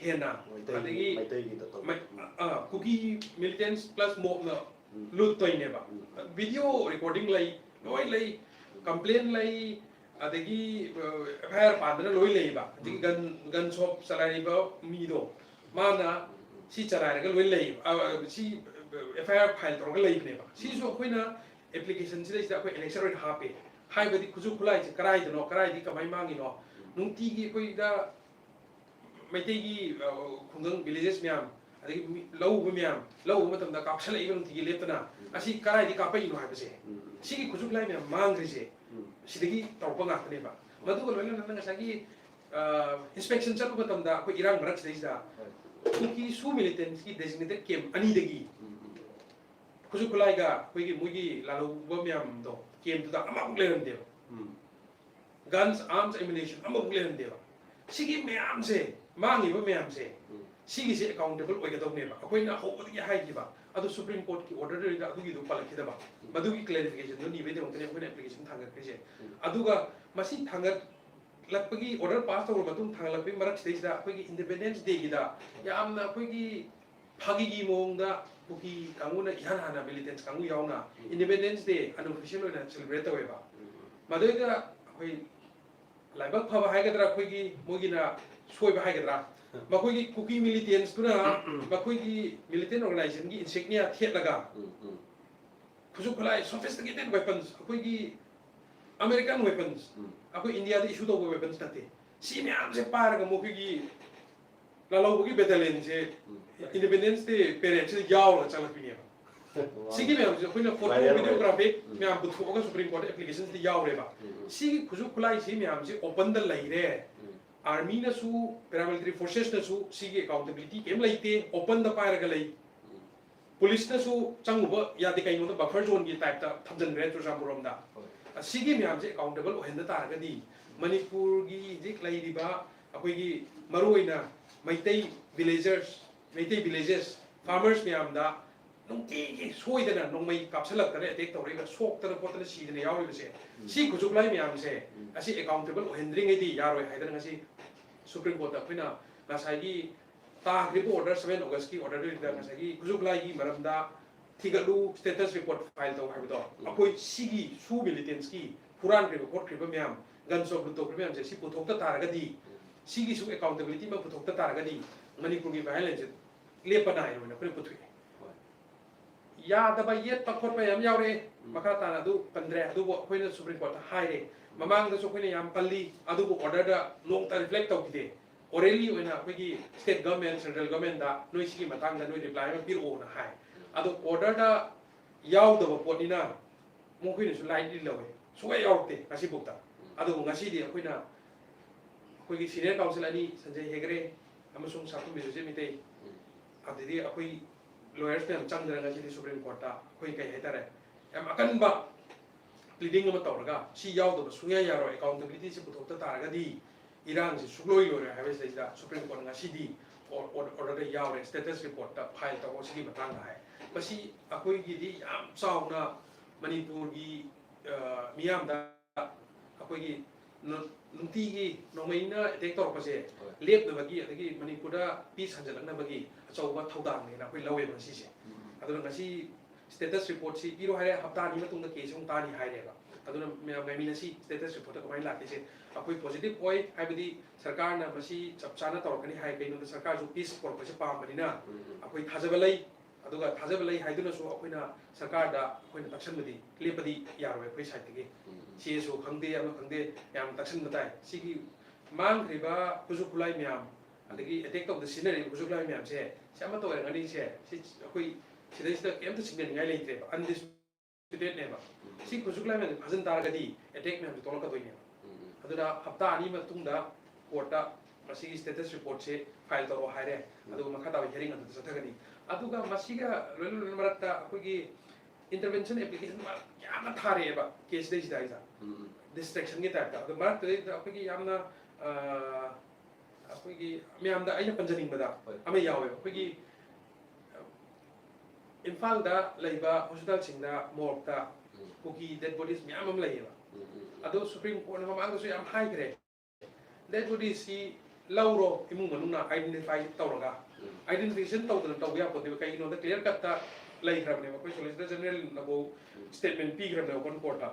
ꯍꯦꯟꯅ, ꯑꯗꯒꯤ ꯃꯩꯇꯩꯒꯤꯗ ꯇꯧꯕ꯫ ꯃꯩ-, ꯑ, ꯀꯨꯀꯤ ꯃꯤꯂꯤꯇꯦꯟꯁ ꯄ꯭ꯂꯁ ꯃꯣꯞꯅ ꯂꯨꯠ ꯇꯧꯔꯤꯅꯦꯕ꯫ ꯚꯤꯗꯤꯑꯣ ꯔꯦꯀꯣꯔꯗꯤꯡ ꯂꯩ, ꯂꯣꯏ ꯂꯩ, ꯀꯝꯄ꯭ꯂꯦꯟ ꯂꯩ, ꯑꯗꯒꯤ ꯑꯦꯐ ꯑꯥꯏ ꯑꯥꯔ ꯄꯥꯟꯗꯅ ꯂꯣꯏ ꯂꯩꯌꯦꯕ꯫ ꯑꯗꯒꯤ ꯒꯟ ꯒꯟ ꯁꯣꯞ ꯆꯂꯥꯏꯔꯤꯕ ꯃꯤꯗꯣ, ꯃꯥꯅ ꯁꯤ ꯆꯂꯥꯏꯔꯒ ꯂꯣꯏ ꯂꯩꯌꯦꯕ꯫ ꯑ, ꯁꯤ ꯑꯦꯐ ꯑꯥꯏ ꯑꯥꯔ ꯐꯥꯏꯜ ꯇꯧꯔꯒ ꯂꯩꯕꯅꯦꯕ꯫ ꯁꯤꯁꯨ ꯑꯩꯈꯣꯏꯅ ꯑꯦꯄ꯭ꯂꯤꯀꯦꯁꯟꯁꯤꯗꯩꯁꯤꯗ ꯑꯩꯈꯣꯏ ꯑꯦꯅꯦꯛꯁꯔ ꯑꯣꯏꯅ ꯍꯥꯞꯄꯦ꯫ ꯍꯥꯏꯕꯗꯤ ꯈꯨꯠꯁꯨ ꯈꯨꯠꯂꯥꯏꯁꯦ ꯀꯗꯥꯏꯗꯅꯣ, ꯀꯗꯥꯏꯗꯒꯤ ꯀꯃꯥꯏꯅ ꯃꯥꯡꯉꯤꯅꯣ, ꯅꯨꯡꯇꯤꯒꯤ ꯑꯩꯈꯣꯏꯗ ꯃꯩꯇꯩꯒꯤ, ꯑ, ꯈꯨꯡꯒꯪ ꯚꯤꯂꯦꯖꯦꯁ ꯃꯌꯥꯝ, ꯑꯗꯒꯤ ꯃꯤ-, ꯂꯧ ꯎꯕ ꯃꯌꯥꯝ, ꯂꯧ ꯎꯕ ꯃꯇꯝꯗ ꯀꯥꯞꯁꯤꯜꯂꯛꯏꯕ ꯅꯨꯡꯇꯤꯒꯤ ꯂꯦꯞꯇꯅ, ꯑꯁꯤ ꯀꯗꯥꯏꯗꯒꯤ ꯀꯥꯞꯄꯛꯏꯅꯣ ꯍꯥꯏꯕꯁꯦ, ꯁꯤꯒꯤ ꯈꯨꯠꯁꯨ ꯈꯨꯠꯂꯥꯏ ꯃꯌꯥꯝ ꯃꯥꯡꯈ꯭ꯔꯤꯁꯦ, ꯁꯤꯗꯒꯤ ꯇꯧꯔꯛꯄ ꯉꯥꯛꯇꯅꯦꯕ꯫ ꯃꯗꯨꯒ ꯂꯣꯏꯅꯅ ꯉꯁꯥꯏꯒꯤ, ꯑ, ꯏꯟꯁꯄꯦꯛꯁꯟ ꯆꯠꯂꯨꯕ ꯃꯇꯝꯗ ꯑꯩꯈꯣꯏ ꯏꯔꯥꯡ ꯃꯔꯛꯁꯤꯗꯩꯁꯤꯗ ꯀꯨꯀꯤ ꯁꯨ ꯃꯤꯂꯤꯇꯦꯟꯁꯀꯤ ꯗꯦꯖꯤꯒꯅꯦꯇꯦꯠ ꯀꯦꯝ ꯑꯅꯤꯗꯒꯤ ꯈꯨꯠꯁꯨ ꯈꯨꯠꯂꯥꯏꯒ ꯑꯩꯈꯣꯏꯒꯤ ꯃꯣꯏꯒꯤ ꯂꯥꯜꯍꯧꯕ ꯃꯌꯥꯝꯗꯣ ꯀꯦꯝꯗꯨꯗ ꯑꯃꯐꯥꯎ ꯂꯩꯔꯝꯗꯦꯕ꯫ ꯒꯟꯁ, ꯑꯥꯔꯝꯁ, ꯑꯦꯃꯨꯅꯤꯁꯟ ꯑꯃꯐꯥꯎ ꯂꯩꯔꯝꯗꯦꯕ꯫ ꯁꯤꯒꯤ ꯃꯌꯥꯝꯁꯦ, ꯃꯥꯡꯉꯤꯕ ꯃꯌꯥꯝꯁꯦ, ꯁꯤꯒꯤꯁꯦ ꯑꯦꯀꯥꯎꯟꯇꯦꯕꯜ ꯑꯣꯏꯒꯗꯧꯅꯦꯕ꯫ ꯑꯩꯈꯣꯏꯅ ꯍꯧꯕꯗꯒꯤ ꯍꯥꯏꯈꯤꯕ ꯑꯗꯨ ꯁꯨꯄ꯭ꯔꯤꯝ ꯀꯣꯔꯠꯀꯤ ꯑꯣꯔꯗꯔꯗꯨꯗ ꯑꯗꯨꯒꯤꯗꯨ ꯄꯜꯂꯛꯈꯤꯗꯕ, ꯃꯗꯨꯒꯤ ꯀ꯭ꯂꯦꯔꯤꯐꯤꯀꯦꯁꯟꯗꯨ ꯅꯤꯕꯩꯗꯃꯛꯇꯅꯤ ꯑꯩꯈꯣꯏꯅ ꯑꯦꯄ꯭ꯂꯤꯀꯦꯁꯟ ꯊꯥꯡꯒꯠꯈ꯭ꯔꯤꯁꯦ꯫ ꯑꯗꯨꯒ ꯃꯁꯤ ꯊꯥꯡꯒꯠꯂꯛꯄꯒꯤ, ꯑꯣꯔꯗꯔ ꯄꯥꯁ ꯇꯧꯔꯕ ꯃꯇꯨꯡ ꯊꯥꯡꯒꯠꯂꯛꯄꯒꯤ ꯃꯔꯛꯁꯤꯗꯩꯁꯤꯗ ꯑꯩꯈꯣꯏꯒꯤ ꯏꯟꯗꯤꯄꯦꯟꯗꯦꯟꯁ ꯗꯦꯒꯤꯗ ꯌꯥꯝꯅ ꯑꯩꯈꯣꯏꯒꯤ ꯐꯥꯒꯤꯒꯤ ꯃꯑꯣꯡꯗ ꯀꯨꯀꯤ ꯀꯥꯡꯕꯨꯅ ꯏꯍꯥꯟ ꯍꯥꯟꯅ, ꯃꯤꯂꯤꯇꯦꯟꯁ ꯀꯥꯡꯕꯨ ꯌꯥꯎꯅ, ꯏꯟꯗꯤꯄꯦꯟꯗꯦꯟꯁ ꯗꯦ ꯑꯟꯑꯣꯐꯤꯁꯤꯌꯦꯜ ꯑꯣꯏꯅ ꯁꯦꯂꯦꯕ꯭ꯔꯦꯠ ꯇꯧꯋꯦꯕ꯫ ꯃꯗꯨꯗ ꯑꯩꯈꯣꯏ ꯂꯥꯏꯕꯛ ꯐꯕ ꯍꯥꯏꯒꯗ꯭ꯔꯥ, ꯑꯩꯈꯣꯏꯒꯤ ꯃꯣꯏꯒꯤꯅ ꯁꯣꯏꯕ ꯍꯥꯏꯒꯗ꯭ꯔꯥ, ꯃꯈꯣꯏꯒꯤ ꯀꯨꯀꯤ ꯃꯤꯂꯤꯇꯦꯟꯁꯇꯨꯅ ꯃꯈꯣꯏꯒꯤ ꯃꯤꯂꯤꯇꯦꯟ ꯑꯣꯔꯒꯅꯥꯏꯖꯦꯁꯟꯒꯤ ꯏꯟꯁꯤꯒꯅꯤꯌꯥ ꯊꯦꯠꯂꯒ ꯈꯨꯠꯁꯨ ꯈꯨꯠꯂꯥꯏ, ꯁꯣꯐꯤꯁꯇꯤꯀꯦꯇꯦꯠ ꯋꯦꯄꯟꯁ, ꯑꯩꯈꯣꯏꯒꯤ ꯑꯃꯦꯔꯤꯀꯟ ꯋꯦꯄꯟꯁ, ꯑꯩꯈꯣꯏ ꯏꯟꯗꯤꯌꯥꯗ ꯏꯁꯨ ꯇꯧꯕ ꯋꯦꯄꯟꯁ ꯅꯠꯇꯦ꯫ ꯁꯤ ꯃꯌꯥꯝꯁꯦ ꯄꯥꯏꯔꯒ ꯃꯈꯣꯏꯒꯤ ꯂꯥꯜꯍꯧꯕꯒꯤ ꯕꯦꯇꯥꯂꯤꯌꯟꯁꯦ ꯏꯟꯗꯤꯄꯦꯟꯗꯦꯟꯁ ꯗꯦ ꯄꯦꯔꯦꯠꯁꯤꯗ ꯌꯥꯎꯔꯒ ꯆꯪꯂꯛꯄꯤꯅꯦꯕ꯫ ꯁꯤꯒꯤ ꯃꯌꯥꯝꯁꯦ ꯑꯩꯈꯣꯏꯅ ꯐꯣꯇꯣ, ꯚꯤꯗꯤꯑꯣꯒ꯭ꯔꯥꯐꯤꯛ ꯃꯌꯥꯝ ꯄꯨꯊꯣꯛꯑꯒ ꯁꯨꯄ꯭ꯔꯤꯝ ꯀꯣꯔꯠꯇ ꯑꯦꯄ꯭ꯂꯤꯀꯦꯁꯟꯁꯤꯗ ꯌꯥꯎꯔꯦꯕ꯫ ꯁꯤꯒꯤ ꯈꯨꯠꯁꯨ ꯈꯨꯠꯂꯥꯏꯁꯤ ꯃꯌꯥꯝꯁꯦ ꯑꯣꯄꯟꯗ ꯂꯩꯔꯦ꯫ ꯑꯥꯔꯃꯤꯅꯁꯨ, ꯄꯦꯔꯥꯃꯤꯂꯤꯇꯔꯤ ꯐꯣꯔꯁꯦꯁꯅꯁꯨ ꯁꯤꯒꯤ ꯑꯦꯀꯥꯎꯟꯇꯦꯕꯤꯂꯤꯇꯤ ꯀꯩꯝ ꯂꯩꯇꯦ, ꯑꯣꯄꯟꯗ ꯄꯥꯏꯔꯒ ꯂꯩ꯫ ꯄꯨꯂꯤꯁꯅꯁꯨ ꯆꯪꯉꯨꯕ ꯌꯥꯗꯦ, ꯀꯩꯅꯣꯗ ꯕꯐꯔ ꯖꯣꯟꯒꯤ ꯇꯥꯏꯞꯇ ꯊꯝꯖꯤꯟꯈ꯭ꯔꯦ ꯆꯨꯔꯆꯥꯟꯄꯨꯔ ꯔꯣꯝꯗ꯫ ꯑꯁꯤꯒꯤ ꯃꯌꯥꯝꯁꯦ ꯑꯦꯀꯥꯎꯟꯇꯦꯕꯜ ꯑꯣꯏꯍꯟꯕ ꯇꯥꯔꯒꯗꯤ ꯃꯅꯤꯄꯨꯔꯒꯤ ꯍꯧꯖꯤꯛ ꯂꯩꯔꯤꯕ ꯑꯩꯈꯣꯏꯒꯤ ꯃꯔꯨꯑꯣꯏꯅ Meitei villagers, Meitei villages farmers ꯃꯌꯥꯝꯗ ꯅꯨꯡꯇꯤꯒꯤ ꯁꯣꯏꯗꯅ ꯅꯣꯡꯃꯩ ꯀꯥꯞꯁꯤꯜꯂꯛꯇꯅ attack ꯇꯧꯔꯛꯏꯕ, ꯁꯣꯛꯇꯅ ꯈꯣꯠꯇꯅ ꯁꯤꯗꯅ ꯌꯥꯎꯔꯤꯕꯁꯦ, ꯁꯤ ꯈꯨꯠꯁꯨ ꯈꯨꯠꯂꯥꯏ ꯃꯌꯥꯝꯁꯦ ꯑꯁꯤ accountable ꯑꯣꯏꯍꯟꯗ꯭ꯔꯤꯉꯩꯗꯤ ꯌꯥꯔꯣꯏ ꯍꯥꯏꯗꯅ ꯉꯁꯤ Supreme Courtꯇ ꯑꯩꯈꯣꯏꯅ ꯉꯁꯥꯏꯒꯤ ꯇꯥꯈ꯭ꯔꯤꯕ order, seven Augustꯀꯤ orderꯗꯨꯗ ꯉꯁꯥꯏꯒꯤ ꯈꯨꯠꯁꯨ ꯈꯨꯠꯂꯥꯏꯒꯤ ꯃꯔꯝꯗ ꯊꯤꯒꯠꯂꯨ, status report file ꯇꯧ ꯍꯥꯏꯕꯗꯣ, ꯑꯩꯈꯣꯏ ꯁꯤꯒꯤ ꯁꯨ militantꯀꯤ ꯍꯨꯔꯥꯟꯈ꯭ꯔꯤꯕ ꯈꯣꯠꯈ꯭ꯔꯤꯕ ꯃꯌꯥꯝ, gun shop ꯂꯨꯠ ꯇꯧꯈ꯭ꯔꯤꯕ ꯃꯌꯥꯝꯁꯦ ꯁꯤ ꯄꯨꯊꯣꯛꯇ ꯇꯥꯔꯒꯗꯤ, ꯁꯤꯒꯤꯁꯨ accountability ꯑꯃ ꯄꯨꯊꯣꯛꯇ ꯇꯥꯔꯒꯗꯤ ꯃꯅꯤꯄꯨꯔꯒꯤ violenceꯁꯦ ꯂꯦꯞꯄ ꯅꯥꯏꯔꯣꯏꯅ ꯑꯩꯈꯣꯏꯅ ꯄꯨꯊꯣꯛꯑꯦ꯫ ꯌꯥꯗꯕ ꯌꯦꯠꯄ ꯈꯣꯠꯄ ꯌꯥꯝ ꯌꯥꯎꯔꯦ꯫ ꯃꯈꯥ ꯇꯥꯅ ꯑꯗꯨ ꯄꯟꯗ꯭ꯔꯦ꯫ ꯑꯗꯨꯕꯨ ꯑꯩꯈꯣꯏꯅ Supreme Courtꯇ ꯍꯥꯏꯔꯦ꯫ ꯃꯃꯥꯡꯗꯁꯨ ꯑꯩꯈꯣꯏꯅ ꯌꯥꯝ ꯄꯜꯂꯤ, ꯑꯗꯨꯕꯨ orderꯗ ꯅꯣꯡꯃꯇ reflect ꯇꯧꯈꯤꯗꯦ꯫ Orally ꯑꯣꯏꯅ ꯑꯩꯈꯣꯏꯒꯤ state government, central governmentꯗ ꯅꯣꯏ ꯁꯤꯒꯤ ꯃꯇꯥꯡꯗ ꯅꯣꯏ reply ꯑꯃ ꯄꯤꯔꯛꯑꯣꯅ ꯍꯥꯏ꯫ ꯑꯗꯣ orderꯗ ꯌꯥꯎꯗꯕ ꯄꯣꯠꯅꯤꯅ ꯃꯈꯣꯏꯅꯁꯨ lightly ꯂꯧꯋꯦ꯫ ꯁꯨꯡꯌꯥ ꯌꯥꯎꯔꯛꯇꯦ ꯉꯁꯤꯐꯥꯎꯗ꯫ ꯑꯗꯨꯕꯨ ꯉꯁꯤꯗꯤ ꯑꯩꯈꯣꯏꯅ ꯑꯩꯈꯣꯏꯒꯤ senior counsel ꯑꯅꯤ, ꯁꯟꯖꯌ ꯍꯦꯒꯔꯦ ꯑꯃꯁꯨꯡ ꯁꯥꯈꯨꯝ ꯕꯤꯁ꯭ꯋꯖꯤꯠ ꯃꯤꯇꯩ, ꯑꯗꯩꯗꯤ ꯑꯩꯈꯣꯏ lawyers ꯃꯌꯥꯝ ꯆꯪꯗꯅ ꯉꯁꯤꯗꯤ Supreme Courtꯇ ꯑꯩꯈꯣꯏ ꯀꯩ ꯍꯥꯏꯇꯥꯔꯦ, ꯌꯥꯝ ꯑꯀꯟꯕ pleading ꯑꯃ ꯇꯧꯔꯒ ꯁꯤ ꯌꯥꯎꯗꯕ ꯁꯨꯡꯌꯥ ꯌꯥꯔꯣꯏ, accountabilityꯁꯤ ꯄꯨꯊꯣꯛꯇ ꯇꯥꯔꯒꯗꯤ ꯏꯔꯥꯡꯁꯤ ꯁꯨꯡꯂꯣꯏ ꯂꯣꯏꯔꯣꯏ ꯍꯥꯏꯕꯁꯤꯗꯩꯗ Supreme Court ꯉꯁꯤꯗꯤ orderꯗ ꯌꯥꯎꯔꯦ, status reportꯇ file ꯇꯧꯔꯣ ꯁꯤꯒꯤ ꯃꯇꯥꯡꯗ ꯍꯥꯏ꯫ ꯃꯁꯤ ꯑꯩꯈꯣꯏꯒꯤꯗꯤ ꯌꯥꯝ ꯆꯥꯎꯅ ꯃꯅꯤꯄꯨꯔꯒꯤ, ꯑ, ꯃꯤꯌꯥꯝꯗ ꯑꯩꯈꯣꯏꯒꯤ ꯅꯨ-, ꯅꯨꯡꯇꯤꯒꯤ ꯅꯣꯡꯃꯩꯅ attack ꯇꯧꯔꯛꯄꯁꯦ ꯂꯦꯞꯅꯕꯒꯤ, ꯑꯗꯒꯤ ꯃꯅꯤꯄꯨꯔꯗ peace ꯍꯟꯖꯤꯜꯂꯛꯅꯕꯒꯤ ꯑꯆꯧꯕ ꯊꯧꯗꯥꯡꯅꯦꯅ ꯑꯩꯈꯣꯏ ꯂꯧꯋꯦꯕ ꯉꯁꯤꯁꯦ꯫ ꯑꯗꯨꯅ ꯉꯁꯤ status reportꯁꯤ ꯄꯤꯔꯣ ꯍꯥꯏꯔꯦ, ꯍꯞꯇꯥ ꯑꯅꯤ ꯃꯇꯨꯡꯗ case ꯑꯃꯨꯛ ꯇꯥꯅꯤ ꯍꯥꯏꯔꯦꯕ꯫ ꯑꯗꯨꯅ ꯃꯌꯥꯝ ꯉꯥꯏꯃꯤꯟꯅꯁꯤ, status reportꯇ ꯀꯃꯥꯏꯅ ꯂꯥꯛꯀꯦꯁꯦ꯫ ꯑꯩꯈꯣꯏ positive ꯑꯣꯏ, ꯍꯥꯏꯕꯗꯤ ꯁꯔꯀꯥꯔꯅ ꯃꯁꯤ ꯆꯞ ꯆꯥꯅ ꯇꯧꯔꯛꯀꯅꯤ ꯍꯥꯏ꯫ ꯀꯩꯅꯣꯗ ꯁꯔꯀꯥꯔꯁꯨ peace ꯄꯨꯔꯛꯄꯁꯦ ꯄꯥꯝꯕꯅꯤꯅ ꯑꯩꯈꯣꯏ ꯊꯥꯖꯕ ꯂꯩ꯫ ꯑꯗꯨꯒ ꯊꯥꯖꯕ ꯂꯩ ꯍꯥꯏꯗꯨꯅꯁꯨ ꯑꯩꯈꯣꯏꯅ ꯁꯔꯀꯥꯔꯗ ꯑꯩꯈꯣꯏꯅ ꯇꯛꯁꯟꯕꯗꯤ, ꯂꯦꯞꯄꯗꯤ ꯌꯥꯔꯣꯏ ꯑꯩꯈꯣꯏ sideꯇꯒꯤ꯫ CSO ꯈꯪꯗꯦ, ꯑꯃ ꯈꯪꯗꯦ, ꯌꯥꯝ ꯇꯛꯁꯟꯕ ꯇꯥꯏ꯫ ꯁꯤꯒꯤ ꯃꯥꯡꯈ꯭ꯔꯤꯕ ꯈꯨꯠꯁꯨ ꯈꯨꯠꯂꯥꯏ ꯃꯌꯥꯝ, ꯑꯗꯒꯤ attack ꯇꯧꯕꯗ ꯁꯤꯖꯤꯟꯅꯔꯤꯕ ꯈꯨꯠꯁꯨ ꯈꯨꯠꯂꯥꯏ ꯃꯌꯥꯝꯁꯦ, ꯁꯤ ꯑꯃꯠꯇ ꯑꯣꯏꯔꯝꯒꯅꯤ꯫ ꯁꯦ, ꯁꯤ ꯑꯩꯈꯣꯏ ꯁꯤꯗꯩꯁꯤꯗ ꯀꯩꯝꯇ ꯆꯤꯡꯅꯅꯤꯡꯉꯥꯏ ꯂꯩꯇ꯭ꯔꯦꯕ, undisputedꯅꯦꯕ꯫ ꯁꯤ ꯈꯨꯠꯁꯨ ꯈꯨꯠꯂꯥꯏ ꯃꯌꯥꯝꯁꯦ ꯐꯥꯖꯤꯟ ꯇꯥꯔꯒꯗꯤ attack ꯃꯌꯥꯝꯁꯦ ꯊꯣꯛꯂꯛꯀꯗꯣꯏꯅꯦꯕ꯫ ꯑꯗꯨꯅ ꯍꯞꯇꯥ ꯑꯅꯤ ꯃꯇꯨꯡꯗ courtꯇ ꯃꯁꯤꯒꯤ status reportꯁꯦ file ꯇꯧꯔꯛꯑꯣ ꯍꯥꯏꯔꯦ꯫ ꯑꯗꯨꯒ ꯃꯈꯥ ꯇꯥꯕ hearing ꯑꯗꯨꯗ ꯆꯠꯊꯒꯅꯤ꯫ ꯑꯗꯨꯒ ꯃꯁꯤꯒ ꯂꯣꯏꯅ ꯂꯣꯏꯅ ꯃꯔꯛꯇ ꯑꯩꯈꯣꯏꯒꯤ intervention application ꯌꯥꯝꯅ ꯊꯥꯔꯛꯑꯦꯕ caseꯁꯤꯗꯩꯁꯤꯗ ꯑꯩꯁꯦ꯫ Distractionꯒꯤ typeꯇ꯫ ꯑꯗꯣ ꯃꯔꯛꯇꯨꯗꯩꯗ ꯑꯩꯈꯣꯏꯒꯤ ꯌꯥꯝꯅ, ꯑ, ꯑꯩꯈꯣꯏꯒꯤ ꯃꯌꯥꯝꯗ ꯑꯩꯅ ꯄꯟꯖꯅꯤꯡꯕꯗ, ꯍꯣꯏ, ꯑꯃ ꯌꯥꯎꯋꯦꯕ꯫ ꯑꯩꯈꯣꯏꯒꯤ ꯏꯝꯐꯥꯜꯗ ꯂꯩꯕ ꯍꯣꯁꯄꯤꯇꯥꯜꯁꯤꯡꯗ, ꯃꯣꯔꯛꯇ, ꯎꯝ, ꯀꯨꯀꯤ ꯗꯦꯗ ꯕꯣꯗꯤꯁ ꯃꯌꯥꯝ ꯑꯃ ꯂꯩꯌꯦꯕ꯫ ꯎꯝ, ꯎꯝ, ꯎꯝ꯫ ꯑꯗꯣ ꯁꯨꯄ꯭ꯔꯤꯝ ꯀꯣꯔꯠꯅ ꯃꯃꯥꯡꯗꯁꯨ ꯌꯥꯝ ꯍꯥꯏꯈ꯭ꯔꯦ, ꯗꯦꯗ ꯕꯣꯗꯤꯁꯤ ꯂꯧꯔꯣ, ꯏꯃꯨꯡ ꯃꯅꯨꯡꯅ ꯑꯥꯏꯗꯦꯟꯇꯤꯐꯥꯏ ꯇꯧꯔꯒ꯫ ꯎꯝ꯫ ꯑꯥꯏꯗꯦꯟꯇꯤꯐꯤꯀꯦꯁꯟ ꯇꯧꯗꯅ ꯇꯧꯕ ꯌꯥꯄꯣꯠꯇꯦꯕ꯫ ꯀꯩꯒꯤꯅꯣꯗ, ꯀ꯭ꯂꯤꯌꯥꯔ ꯀꯠꯇ ꯂꯩꯈ꯭ꯔꯕꯅꯦꯕ꯫ ꯑꯩꯈꯣꯏ ꯁꯣꯂꯤꯁꯤꯇꯔ ꯖꯦꯅꯔꯦꯜꯅꯐꯥꯎ ꯎꯝ ꯁ꯭ꯇꯦꯠꯃꯦꯟ ꯄꯤꯈ꯭ꯔꯕꯅꯦ ꯑꯣꯄꯟ ꯀꯣꯔꯠꯇ꯫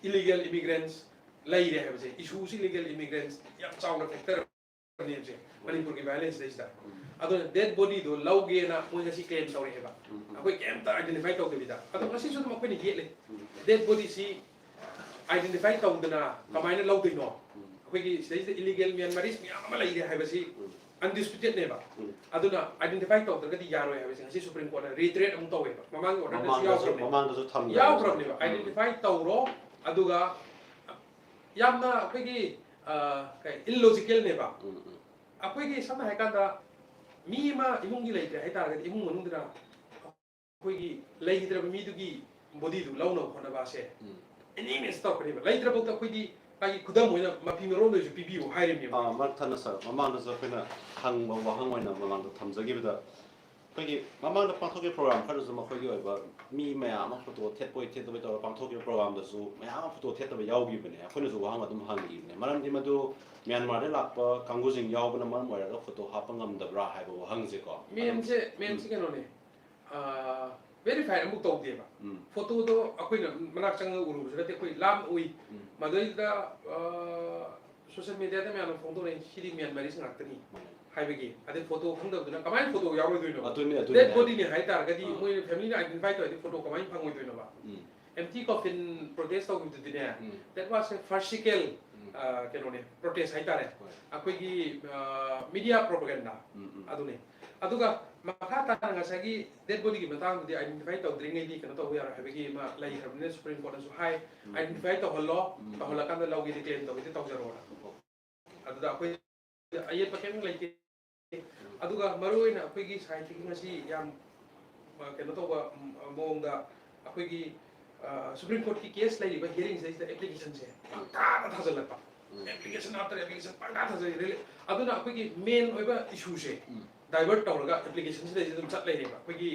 ꯏꯂꯤꯒꯦꯜ ꯏꯃꯤꯒ꯭ꯔꯦꯟꯠꯁ ꯂꯩꯔꯦ ꯍꯥꯏꯕꯁꯦ, ꯏꯁꯨꯁꯤ ꯏꯂꯤꯒꯦꯜ ꯏꯃꯤꯒ꯭ꯔꯦꯟꯠꯁ ꯌꯥꯝ ꯆꯥꯎꯅ ꯐꯦꯛꯇꯔꯅꯦꯕꯁꯦ ꯃꯅꯤꯄꯨꯔꯒꯤ ꯚꯥꯏꯑꯣꯂꯦꯟꯁ ꯁꯤꯗꯩꯁꯤꯗ꯫ ꯎꯝ꯫ ꯑꯗꯨꯅ ꯗꯦꯗ ꯕꯣꯗꯤꯗꯣ ꯂꯧꯒꯦꯅ ꯃꯣꯏ ꯉꯁꯤ ꯀ꯭ꯂꯦꯝ ꯇꯧꯔꯛꯑꯦꯕ꯫ ꯎꯝ, ꯎꯝ꯫ ꯑꯩꯈꯣꯏ ꯀꯩꯝꯇ ꯑꯥꯏꯗꯦꯟꯇꯤꯐꯥꯏ ꯇꯧꯗꯕꯤꯗ꯫ ꯑꯗꯣ ꯉꯁꯤꯁꯨ ꯑꯗꯨꯝ ꯑꯩꯈꯣꯏꯅ ꯌꯦꯠꯂꯦ꯫ ꯎꯝ꯫ ꯗꯦꯗ ꯕꯣꯗꯤꯁꯤ ꯑꯥꯏꯗꯦꯟꯇꯤꯐꯥꯏ ꯇꯧꯗꯅ ꯎꯝ ꯀꯃꯥꯏꯅ ꯂꯧꯗꯣꯏꯅꯣ? ꯎꯝ꯫ ꯑꯩꯈꯣꯏꯒꯤ ꯁꯤꯗꯩꯁꯤꯗ ꯏꯂꯤꯒꯦꯜ ꯃ꯭ꯌꯥꯟꯃꯥꯔꯤꯁ ꯃꯌꯥꯝ ꯑꯃ ꯂꯩꯔꯦ ꯍꯥꯏꯕꯁꯤ ꯎꯝ ꯑꯟꯗꯤꯁꯄ꯭ꯌꯨꯇꯦꯗꯅꯦꯕ꯫ ꯎꯝ꯫ ꯑꯗꯨꯅ ꯑꯥꯏꯗꯦꯟꯇꯤꯐꯥꯏ ꯇꯧꯗ꯭ꯔꯒꯗꯤ ꯌꯥꯔꯣꯏ ꯍꯥꯏꯕꯁꯦ ꯉꯁꯤ ꯁꯨꯄ꯭ꯔꯤꯝ ꯀꯣꯔꯠꯅ ꯔꯤꯇꯔꯦꯠ ꯑꯃꯨꯛ ꯇꯧꯋꯦꯕ꯫ ꯃꯃꯥꯡꯒꯤ ꯑꯣꯔꯗꯔꯗꯁꯨ ꯃꯃꯥꯡꯗꯁꯨ, ꯌꯥꯎꯈ꯭ꯔꯕꯅꯦꯕ꯫ ꯃꯃꯥꯡꯗꯁꯨ ꯊꯝꯈ꯭ꯔꯦ꯫ ꯌꯥꯎꯈ꯭ꯔꯕꯅꯦꯕ꯫ ꯎꯝ꯫ ꯑꯥꯏꯗꯦꯟꯇꯤꯐꯥꯏ ꯇꯧꯔꯣ, ꯑꯗꯨꯒ ꯌꯥꯝꯅ ꯑꯩꯈꯣꯏꯒꯤ, ꯑ, ꯀꯩ, ꯏꯜꯂꯣꯖꯤꯀꯦꯜꯅꯦꯕ꯫ ꯎꯝ, ꯎꯝ꯫ ꯑꯩꯈꯣꯏꯒꯤ ꯁꯝꯅ ꯍꯥꯏꯔꯀꯥꯟꯗ ꯃꯤ ꯑꯃ ꯏꯃꯨꯡꯒꯤ ꯂꯩꯇ꯭ꯔꯦ ꯍꯥꯏꯇꯥꯔꯒꯗꯤ, ꯏꯃꯨꯡ ꯃꯅꯨꯡꯗꯨꯅ ꯑꯩꯈꯣꯏꯒꯤ ꯂꯩꯈꯤꯗ꯭ꯔꯕ ꯃꯤꯗꯨꯒꯤ ꯕꯣꯗꯤꯗꯨ ꯂꯧꯅꯕ ꯍꯣꯠꯅꯕ ꯑꯁꯦ ꯎꯝ ꯑꯦꯅꯤ ꯃꯤꯟꯁ ꯇꯧꯔꯛꯀꯅꯦꯕ꯫ ꯂꯩꯇ꯭ꯔꯐꯥꯎꯗ ꯑꯩꯈꯣꯏꯗꯤ ꯃꯥꯒꯤ ꯈꯨꯗꯝ ꯑꯣꯏꯅ ꯃꯐꯤ ꯃꯔꯣꯟꯗ ꯑꯣꯏꯁꯨ ꯄꯤꯕꯤꯌꯨ ꯍꯥꯏꯔꯤꯕꯅꯦꯕ꯫ ꯑꯥ, ꯃꯔꯛ ꯊꯠꯅ ꯁꯥꯔ, ꯃꯃꯥꯡꯗꯁꯨ ꯑꯩꯈꯣꯏꯅ ꯍꯪꯕ ꯋꯥꯍꯪ ꯑꯣꯏꯅ ꯃꯃꯥꯡꯗ ꯊꯝꯖꯈꯤꯕꯗ, ꯑꯩꯈꯣꯏꯒꯤ ꯃꯃꯥꯡꯗ ꯄꯥꯡꯊꯣꯛꯈꯤꯕ ꯄ꯭ꯔꯣꯒ꯭ꯔꯥꯝ ꯈꯔꯗꯁꯨ ꯃꯈꯣꯏꯒꯤ ꯑꯣꯏꯕ ꯃꯤ ꯃꯌꯥꯝ ꯑꯃ ꯐꯣꯇꯣ ꯊꯦꯠꯄꯣꯏ ꯊꯦꯠꯇꯕꯣꯏ ꯇꯧꯔꯒ ꯄꯥꯡꯊꯣꯛꯈꯤꯕ ꯄ꯭ꯔꯣꯒ꯭ꯔꯥꯝꯗꯁꯨ ꯃꯌꯥꯝ ꯑꯃ ꯐꯣꯇꯣ ꯊꯦꯠꯇꯕ ꯌꯥꯎꯈꯤꯕꯅꯦ꯫ ꯑꯩꯈꯣꯏꯅꯁꯨ ꯋꯥꯍꯪ ꯑꯗꯨꯝ ꯍꯪꯈꯤꯕꯅꯦ꯫ ꯃꯔꯝꯗꯤ ꯃꯗꯨ ꯃ꯭ꯌꯥꯟꯃꯥꯔꯗ ꯂꯥꯛꯄ ꯀꯥꯡꯕꯨꯁꯤꯡ ꯌꯥꯎꯕꯅ ꯃꯔꯝ ꯑꯣꯏꯔꯒ ꯐꯣꯇꯣ ꯍꯥꯞꯄ ꯉꯝꯗꯕ꯭ꯔꯥ ꯍꯥꯏꯕ ꯋꯥꯍꯪꯁꯦꯀꯣ꯫ ꯃꯦꯟꯁꯦ, ꯃꯦꯟꯁꯦ ꯎꯝ ꯀꯩꯅꯣꯅꯦ, ꯚꯦꯔꯤꯐꯥꯏ ꯑꯃꯨꯛ ꯇꯧꯗꯦꯕ꯫ ꯎꯝ꯫ ꯐꯣꯇꯣꯗꯣ ꯑꯩꯈꯣꯏꯅ ꯃꯅꯥꯛ ꯆꯪꯉꯒ ꯎꯔꯨꯕꯁꯨ ꯅꯠꯇꯦ, ꯑꯩꯈꯣꯏ ꯂꯥꯞꯅ ꯎꯏ꯫ ꯎꯝ꯫ ꯃꯗꯩꯗꯨꯗ ꯁꯣꯁꯤꯌꯦꯜ ꯃꯦꯗꯤꯌꯥꯗ ꯃꯌꯥꯝꯅ ꯐꯣꯡꯗꯣꯔꯛꯏ, "ꯁꯤꯗꯤ ꯃ꯭ꯌꯥꯟꯃꯥꯔꯤꯁ ꯉꯥꯛꯇꯅꯤ" ꯎꯝ꯫ ꯍꯥꯏꯕꯒꯤ꯫ ꯑꯗꯩ ꯐꯣꯇꯣ ꯈꯪꯗꯕꯗꯨꯅ ꯀꯃꯥꯏꯅ ꯐꯣꯇꯣ ꯌꯥꯎꯔꯣꯏꯗꯣꯏꯅꯣ? ꯑꯗꯨꯅꯤ, ꯑꯗꯨꯅꯤ ꯗꯦꯗ ꯍꯥꯏ-, ꯕꯣꯗꯤꯅꯤ ꯍꯥꯏ ꯇꯥꯔꯒꯗꯤ ꯑꯥ ꯃꯣꯏꯅ ꯐꯦꯃꯤꯂꯤꯅ ꯑꯥꯏꯗꯦꯟꯇꯤꯐꯥꯏ ꯇꯧꯔꯗꯤ ꯐꯣꯇꯣ ꯀꯃꯥꯏꯅ ꯐꯪꯉꯣꯏꯗꯣꯏꯅꯣꯕ? ꯎꯝ꯫ ꯑꯦꯝꯇꯤ ꯀꯣꯐꯤꯟ ꯄ꯭ꯔꯣꯇꯦꯁ ꯇꯧꯈꯤꯕꯗꯨꯗꯤꯅꯦ, ꯎꯝ꯫ That was a farcical, um. Uh, ꯀꯩꯅꯣꯅꯦ, ꯄ꯭ꯔꯣꯇꯦꯁ ꯍꯥꯏꯇꯥꯔꯦ꯫ ꯍꯣꯏ꯫ ꯑꯩꯈꯣꯏꯒꯤ, ꯑ, ꯃꯤꯗꯤꯌꯥ ꯄ꯭ꯔꯣꯄꯒꯦꯟꯗꯥ ꯎꯝ, ꯎꯝ꯫ ꯑꯗꯨꯅꯤ꯫ ꯑꯗꯨꯒ ꯃꯈꯥ ꯇꯥꯅ ꯉꯁꯥꯏꯒꯤ ꯗꯦꯗ ꯕꯣꯗꯤꯒꯤ ꯃꯇꯥꯡꯗꯨꯗꯤ ꯑꯥꯏꯗꯦꯟꯇꯤꯐꯥꯏ ꯇꯧꯗ꯭ꯔꯤꯉꯩꯗꯤ ꯀꯩꯅꯣ ꯇꯧꯕ ꯌꯥꯔꯣꯏ ꯍꯥꯏꯕꯒꯤ ꯑꯃ ꯂꯩꯈ꯭ꯔꯕꯅꯤꯅ ꯁꯨꯄ꯭ꯔꯤꯝ ꯀꯣꯔꯠꯅꯁꯨ ꯍꯥꯏ, ꯎꯝ꯫ ꯑꯥꯏꯗꯦꯟꯇꯤꯐꯥꯏ ꯇꯧꯍꯜꯂꯣ, ꯎꯝ꯫ ꯇꯧꯍꯜꯂꯀꯥꯟꯗ ꯂꯧꯒꯦꯗꯤ ꯀ꯭ꯂꯦꯝ ꯇꯧꯒꯦꯗꯤ ꯇꯧꯖꯔꯣꯅ꯫ ꯑꯣ꯫ ꯑꯗꯨꯗ ꯑꯩꯈꯣꯏ ꯑꯌꯦꯠꯄ ꯀꯔꯤꯝ ꯂꯩꯇꯦ꯫ ꯎꯝ꯫ ꯑꯗꯨꯒ ꯃꯔꯨ ꯑꯣꯏꯅ ꯑꯩꯈꯣꯏꯒꯤ ꯁꯥꯏꯠꯇꯒꯤ ꯉꯁꯤ ꯌꯥꯝ, ꯑ, ꯀꯩꯅꯣ ꯇꯧꯕ, ꯎꯝ, ꯃꯑꯣꯡꯗ ꯑꯩꯈꯣꯏꯒꯤ, ꯑ, ꯁꯨꯄ꯭ꯔꯤꯝ ꯀꯣꯔꯠꯀꯤ ꯀꯦꯁ ꯂꯩꯔꯤꯕ ꯍꯤꯌꯔꯤꯡꯁꯤꯗꯩꯁꯤꯗ ꯑꯦꯄ꯭ꯂꯤꯀꯦꯁꯟꯁꯦ ꯄꯪꯊꯥꯗ ꯊꯥꯖꯤꯜꯂꯛꯄ꯫ Application ꯍꯥꯞꯇꯔꯦ, application ꯄꯪꯊꯥ ꯊꯥꯖꯔꯤ꯫ ꯑꯗꯨꯅ ꯑꯩꯈꯣꯏꯒꯤ ꯃꯦꯟ ꯑꯣꯏꯕ ꯏꯁꯨꯁꯦ ꯎꯝ. ꯗꯥꯏꯚꯔꯠ ꯇꯧꯔꯒ ꯑꯦꯄ꯭ꯂꯤꯀꯦꯁꯟꯁꯤꯗꯩꯁꯤꯗ ꯑꯗꯨꯝ ꯆꯠ ꯂꯩꯔꯦꯕ꯫ ꯑꯩꯈꯣꯏꯒꯤ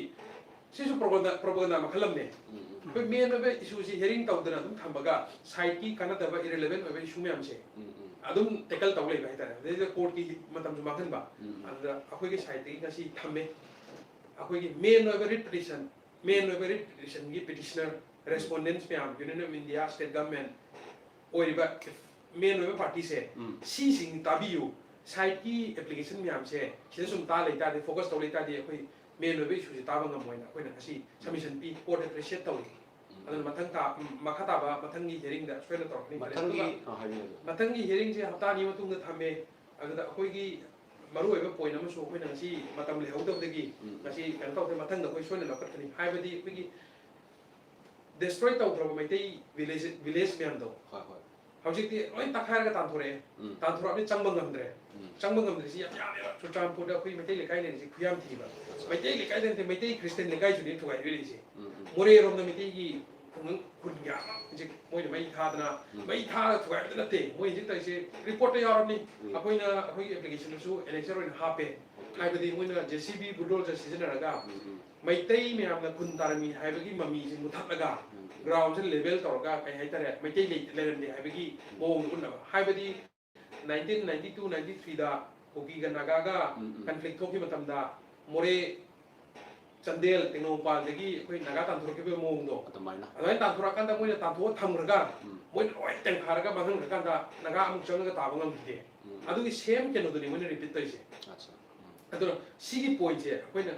ꯁꯤꯁꯨ ꯄ꯭ꯔꯣꯄꯒꯟꯗꯥ ꯄ꯭ꯔꯣꯄꯒꯟꯗꯥ ꯃꯈꯜ ꯑꯃꯅꯦ꯫ ꯎꯝ, ꯎꯝ. ꯑꯩꯈꯣꯏ ꯃꯦꯟ ꯑꯣꯏꯕ ꯏꯁꯨꯁꯤ ꯍꯤꯌꯔꯤꯡ ꯇꯧꯗꯅ ꯑꯗꯨꯝ ꯊꯝꯃꯒ ꯁꯥꯏꯠꯀꯤ ꯀꯥꯟꯅꯗꯕ ꯏꯔꯤꯂꯦꯕꯦꯟ ꯑꯣꯏꯕ ꯏꯁꯨ ꯃꯌꯥꯝꯁꯦ ꯎꯝ, ꯎꯝ. ꯑꯗꯨꯝ ꯇꯦꯀꯜ ꯇꯧ ꯂꯩꯕ ꯍꯥꯏꯇꯥꯔꯦ꯫ ꯑꯗꯩꯗ ꯀꯣꯔꯠꯀꯤ ꯃꯇꯝꯁꯨ ꯃꯥꯡꯍꯟꯕ꯫ ꯎꯝ. ꯑꯗꯨꯗ ꯑꯩꯈꯣꯏꯒꯤ ꯁꯥꯏꯠꯇꯒꯤ ꯉꯁꯤ ꯊꯝꯃꯦ꯫ ꯑꯩꯈꯣꯏꯒꯤ ꯃꯦꯟ ꯑꯣꯏꯕ ꯔꯤꯠ ꯄꯤꯇꯤꯁꯟ ꯃꯦꯟ ꯑꯣꯏꯕ ꯔꯤꯠ ꯄꯤꯇꯤꯁꯟꯒꯤ ꯄꯤꯇꯤꯁꯅꯔ, ꯔꯦꯁꯄꯣꯟꯗꯦꯟꯁ ꯃꯌꯥꯝ, union of India, state government ꯑꯣꯏꯔꯤꯕ ꯃꯦꯟ ꯑꯣꯏꯕ ꯄꯥꯔꯇꯤꯁꯦ ꯎꯝ. ꯁꯤꯁꯤꯡ ꯇꯥꯕꯤꯌꯨ꯫ ꯁꯥꯏꯠꯀꯤ ꯑꯦꯄ꯭ꯂꯤꯀꯦꯁꯟ ꯃꯌꯥꯝꯁꯦ ꯁꯤꯗ ꯁꯨꯝ ꯇꯥ ꯂꯩ ꯇꯥꯔꯗꯤ, ꯐꯣꯀꯁ ꯇꯧ ꯂꯩ ꯇꯥꯔꯗꯤ ꯑꯩꯈꯣꯏ ꯃꯦꯟ ꯑꯣꯏꯕ ꯏꯁꯨꯁꯦ ꯇꯥꯕ ꯉꯝꯃꯣꯏꯅ ꯑꯩꯈꯣꯏꯅ ꯉꯁꯤ ꯁꯕꯃꯤꯁꯟ ꯄꯤ, ꯀꯣꯔꯠꯇ ꯑꯦꯄ꯭ꯔꯤꯁꯤꯌꯦꯠ ꯇꯧꯏ꯫ ꯑꯗꯨꯅ ꯃꯊꯪ ꯇꯥ ꯃꯈꯥ ꯇꯥꯕ ꯃꯊꯪꯒꯤ ꯍꯤꯌꯔꯤꯡꯗ ꯁꯣꯏꯗꯅ ꯇꯧꯔꯛꯀꯅꯤ꯫ ꯃꯊꯪꯒꯤ ꯑꯗꯨꯒ ꯑ, ꯍꯥꯏꯕꯤꯌꯨ, ꯍꯥꯏꯕꯤꯌꯨ. ꯃꯊꯪꯒꯤ ꯍꯤꯌꯔꯤꯡꯁꯦ ꯍꯞꯇꯥ ꯑꯅꯤ ꯃꯇꯨꯡꯗ ꯊꯝꯃꯦ꯫ ꯑꯗꯨꯗ ꯑꯩꯈꯣꯏꯒꯤ ꯃꯔꯨ ꯑꯣꯏꯕ ꯄꯣꯏꯟ ꯑꯃꯁꯨ ꯑꯩꯈꯣꯏꯅ ꯉꯁꯤ ꯃꯇꯝ ꯂꯩꯍꯧꯗꯕꯗꯒꯤ ꯎꯝ. ꯉꯁꯤ ꯀꯩꯅꯣ ꯇꯧꯗꯦ, ꯃꯊꯪꯗ ꯑꯩꯈꯣꯏ ꯁꯣꯏꯗꯅ ꯂꯧꯈꯠꯀꯅꯤ꯫ ꯍꯥꯏꯕꯗꯤ ꯑꯩꯈꯣꯏꯒꯤ ꯗꯤꯁꯇ꯭ꯔꯣꯏ ꯇꯧꯈ꯭ꯔꯕ ꯃꯩꯇꯩ ꯚꯤꯂꯦꯖ ꯚꯤꯂꯦꯖ ꯃꯌꯥꯝꯗꯣ ꯍꯣꯏ, ꯍꯣꯏ. ꯍꯧꯖꯤꯛꯇꯤ ꯂꯣꯏ ꯇꯛꯈꯥꯏꯔꯒ ꯇꯥꯟꯊꯣꯔꯛꯑꯦ꯫ ꯎꯝ. ꯇꯥꯟꯊꯣꯔꯛꯑꯕꯅꯤꯅ ꯆꯪꯕ ꯉꯝꯗ꯭ꯔꯦ꯫ ꯎꯝ. ꯆꯪꯕ ꯉꯝꯗ꯭ꯔꯤꯁꯤ ꯌꯥꯝ ꯌꯥꯝꯃꯦꯕ꯫ ꯆꯨꯔꯆꯥꯟꯄꯨꯔꯗ ꯑꯩꯈꯣꯏ ꯃꯩꯇꯩ ꯂꯩꯀꯥꯏ ꯂꯩꯔꯤꯁꯤ ꯈꯨꯌꯥꯝ ꯊꯤꯕ꯫ ꯑꯠꯆꯥ. ꯃꯩꯇꯩ ꯂꯩꯀꯥꯏꯗ ꯅꯠꯇꯦ, ꯃꯩꯇꯩ ꯈ꯭ꯔꯤꯁꯇꯤꯌꯟ ꯂꯩꯀꯥꯏꯁꯨꯅꯦ ꯊꯨꯒꯥꯏꯕꯤꯔꯛꯏꯁꯦ꯫ ꯎꯝ, ꯎꯝ. ꯃꯣꯔꯦꯔꯣꯝꯗ ꯃꯩꯇꯩꯒꯤ ꯈꯨꯡꯒꯪ ꯈꯨꯟ ꯌꯥꯝ ꯑꯃ ꯍꯧꯖꯤꯛ ꯃꯣꯏꯅ ꯃꯩ ꯊꯥꯗꯅ, ꯎꯝ. ꯃꯩ ꯊꯥꯔꯒ ꯊꯨꯒꯥꯏꯕꯗ ꯅꯠꯇꯦ꯫ ꯃꯣꯏ ꯍꯧꯖꯤꯛ ꯇꯧꯔꯤꯁꯦ ꯔꯤꯄꯣꯔꯠꯇ ꯌꯥꯎꯔꯕꯅꯤ꯫ ꯎꯝ. ꯑꯩꯈꯣꯏꯅ ꯑꯩꯈꯣꯏꯒꯤ ꯑꯦꯄ꯭ꯂꯤꯀꯦꯁꯟꯗꯁꯨ ꯑꯦꯅꯦꯛꯁꯔ ꯑꯣꯏꯅ ꯍꯥꯞꯄꯦ꯫ ꯑꯣꯀꯦ. ꯍꯥꯏꯕꯗꯤ ꯃꯣꯏꯅ ꯖꯦ ꯁꯤ ꯕꯤ ꯕꯨꯜꯗꯣꯖꯔ ꯁꯤꯖꯤꯟꯅꯔꯒ ꯎꯝ, ꯎꯝ. ꯃꯩꯇꯩ ꯃꯌꯥꯝꯅ ꯈꯨꯟ ꯇꯥꯔꯝꯃꯤ ꯍꯥꯏꯕꯒꯤ ꯃꯃꯤꯁꯤ ꯃꯨꯊꯠꯂꯒ ꯎꯝ. ꯒ꯭ꯔꯥꯎꯟꯁꯦ ꯂꯦꯚꯦꯜ ꯇꯧꯔꯒ, ꯀꯩ ꯍꯥꯏꯇꯥꯔꯦ, ꯃꯩꯇꯩ ꯂꯩ- ꯂꯩꯔꯝꯗꯦ ꯍꯥꯏꯕꯒꯤ ꯃꯑꯣꯡꯗ ꯎꯠꯅꯕ꯫ ꯍꯥꯏꯕꯗꯤ ꯅꯥꯏꯟꯇꯤꯟ ꯅꯥꯏꯟꯇꯤ ꯇꯨ ꯅꯥꯏꯟꯇꯤ ꯊ꯭ꯔꯤꯗ ꯀꯨꯀꯤꯒ ꯅꯥꯒꯥꯒ ꯎꯝ, ꯎꯝ. ꯀꯟꯐ꯭ꯂꯤꯛ ꯊꯣꯛꯈꯤꯕ ꯃꯇꯝꯗ ꯃꯣꯔꯦ, ꯆꯥꯟꯗꯦꯜ, ꯇꯦꯡꯅꯧꯄꯜꯗꯒꯤ ꯑꯩꯈꯣꯏ ꯅꯥꯒꯥ ꯇꯥꯟꯊꯣꯔꯛꯈꯤꯕꯒꯤ ꯃꯑꯣꯡꯗꯣ, ꯑꯗꯨꯃꯥꯏꯅ. ꯑꯗꯨꯃꯥꯏꯅ ꯇꯥꯟꯊꯣꯔꯛꯑꯀꯥꯟꯗ ꯃꯣꯏꯅ ꯇꯥꯟꯊꯣꯛꯑ ꯊꯝꯈ꯭ꯔꯒ ꯎꯝ. ꯃꯣꯏꯅ ꯂꯣꯏ ꯇꯦꯡꯈꯥꯏꯔꯒ ꯃꯥꯡꯍꯟꯈ꯭ꯔꯀꯥꯟꯗ ꯅꯥꯒꯥ ꯑꯃꯨꯛ ꯆꯪꯉꯒ ꯇꯥꯕ ꯉꯝꯈꯤꯗꯦ꯫ ꯎꯝ. ꯑꯗꯨꯒꯤ ꯁꯦꯝ ꯀꯩꯅꯣꯗꯨꯅꯤ ꯃꯣꯏꯅ ꯔꯤꯄꯤꯠ ꯇꯧꯔꯤꯁꯦ꯫ ꯑꯠꯆꯥ. ꯎꯝ. ꯑꯗꯨꯅ ꯁꯤꯒꯤ ꯄꯣꯏꯟꯠꯁꯦ ꯑꯩꯈꯣꯏꯅ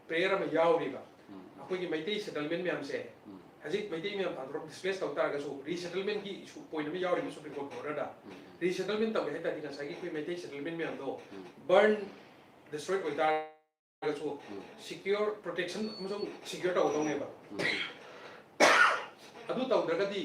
ꯄ꯭ꯔꯦꯌꯔ ꯑꯃ ꯌꯥꯎꯔꯤꯕ꯫ ꯎꯝ. ꯑꯩꯈꯣꯏꯒꯤ ꯃꯩꯇꯩ ꯁꯦꯇꯜꯃꯦꯟ ꯃꯌꯥꯝꯁꯦ ꯎꯝ. ꯍꯧꯖꯤꯛ ꯃꯩꯇꯩ ꯃꯌꯥꯝ ꯇꯥꯟꯊꯣꯔꯛ ꯗꯤꯁꯄ꯭ꯂꯦꯁ ꯇꯧ ꯇꯥꯔꯒꯁꯨ ꯔꯤꯁꯦꯇꯜꯃꯦꯟꯒꯤ ꯏꯁꯨ ꯄꯣꯏꯟꯠ ꯑꯃ ꯌꯥꯎꯔꯤꯕ ꯁꯨꯄ꯭ꯔꯤꯝ ꯀꯣꯔꯠꯀꯤ ꯑꯣꯔꯗꯔꯗ꯫ ꯎꯝ. ꯔꯤꯁꯦꯇꯜꯃꯦꯟ ꯇꯧꯒꯦ ꯍꯥꯏ ꯇꯥꯔꯗꯤ ꯉꯁꯥꯏꯒꯤ ꯑꯩꯈꯣꯏ ꯃꯩꯇꯩ ꯁꯦꯇꯜꯃꯦꯟ ꯃꯌꯥꯝꯗꯣ ꯎꯝ. ꯕꯔꯟ, ꯗꯤꯁꯇ꯭ꯔꯣꯏ ꯑꯣꯏꯇꯥꯔꯒꯁꯨ ꯎꯝ. ꯁꯤꯀ꯭ꯌꯣꯔ, ꯄ꯭ꯔꯣꯇꯦꯛꯁꯟ ꯑꯃꯁꯨꯡ ꯁꯤꯀ꯭ꯌꯣꯔ ꯇꯧꯒꯗꯧꯅꯦꯕ꯫ ꯎꯝ. ꯑꯗꯨ ꯇꯧꯗ꯭ꯔꯒꯗꯤ